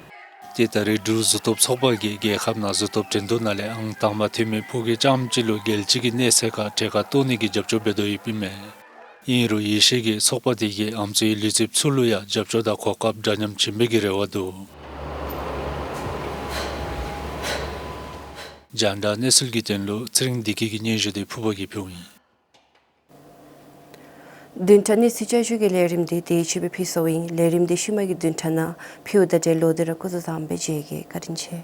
ཏེ་ད་རེས་འབྲུག་གཟུགས་སྟོབས་ཚོགས་པ་གིས་རྒྱལ་ཁབ་ནང་གཟུགས་སྟོབས་འགྲན་བསྡུར་ནང་ལས་ཨང་དང་པ་ཐོན་མི་ཕོ་སྐྱེས་རྐྱངམ་ཅིག་ལུ་རྒྱལ་སྤྱི་གི་གནས་ཚད་ཁར་གྲལ་ཁར་གཏོགས་ནི་གི་རྒྱབ་སྐྱོར་འབད་དོ་ཡོདཔ་ཨིན་མས། ཨིན་རུང་ཡེ་ཤེས་ཀྱིས་ཚོགས་པ་དེ་གིས་ཨམ་སྲུའི་ལུས་རྩལཔ་ཚུ་ལུ་ཡང་རྒྱབ་སྐྱོར་དང་གོ་སྐབས་འདྲ་མཉམ་བྱིན་པའི་གི་རེ་བ་འདུག། རྒྱང་བསྒྲགས་གནས་ཚུལ་གྱི་དོན་ལུ་ཚེ་རིང་བདེ་སྐྱིད་ཀྱི་སྙན་ཞུ་དེ་ཕུརཔ་གིས་ཕུལཝ་ཨིན། བདུན་ཕྲག་གནས་ཚུལ་བསྐྱར་ཞུ་གི་ལས་རིམ་དེ་དེ་ཅིག་སྦེ་ཕུལ་སོང་ཡི། ལས་རིམ་དེ་ཤུལ་མ་གི་བདུན་ཕྲག་ནང་ཕུལཝ་ད་ཏེ་ལོག་སྟེ་ར་སྐུ་གཟུགས་བཟང་པོ་སྦེ་མཇལ་གེ། བཀའ་དྲིན་ཆེ།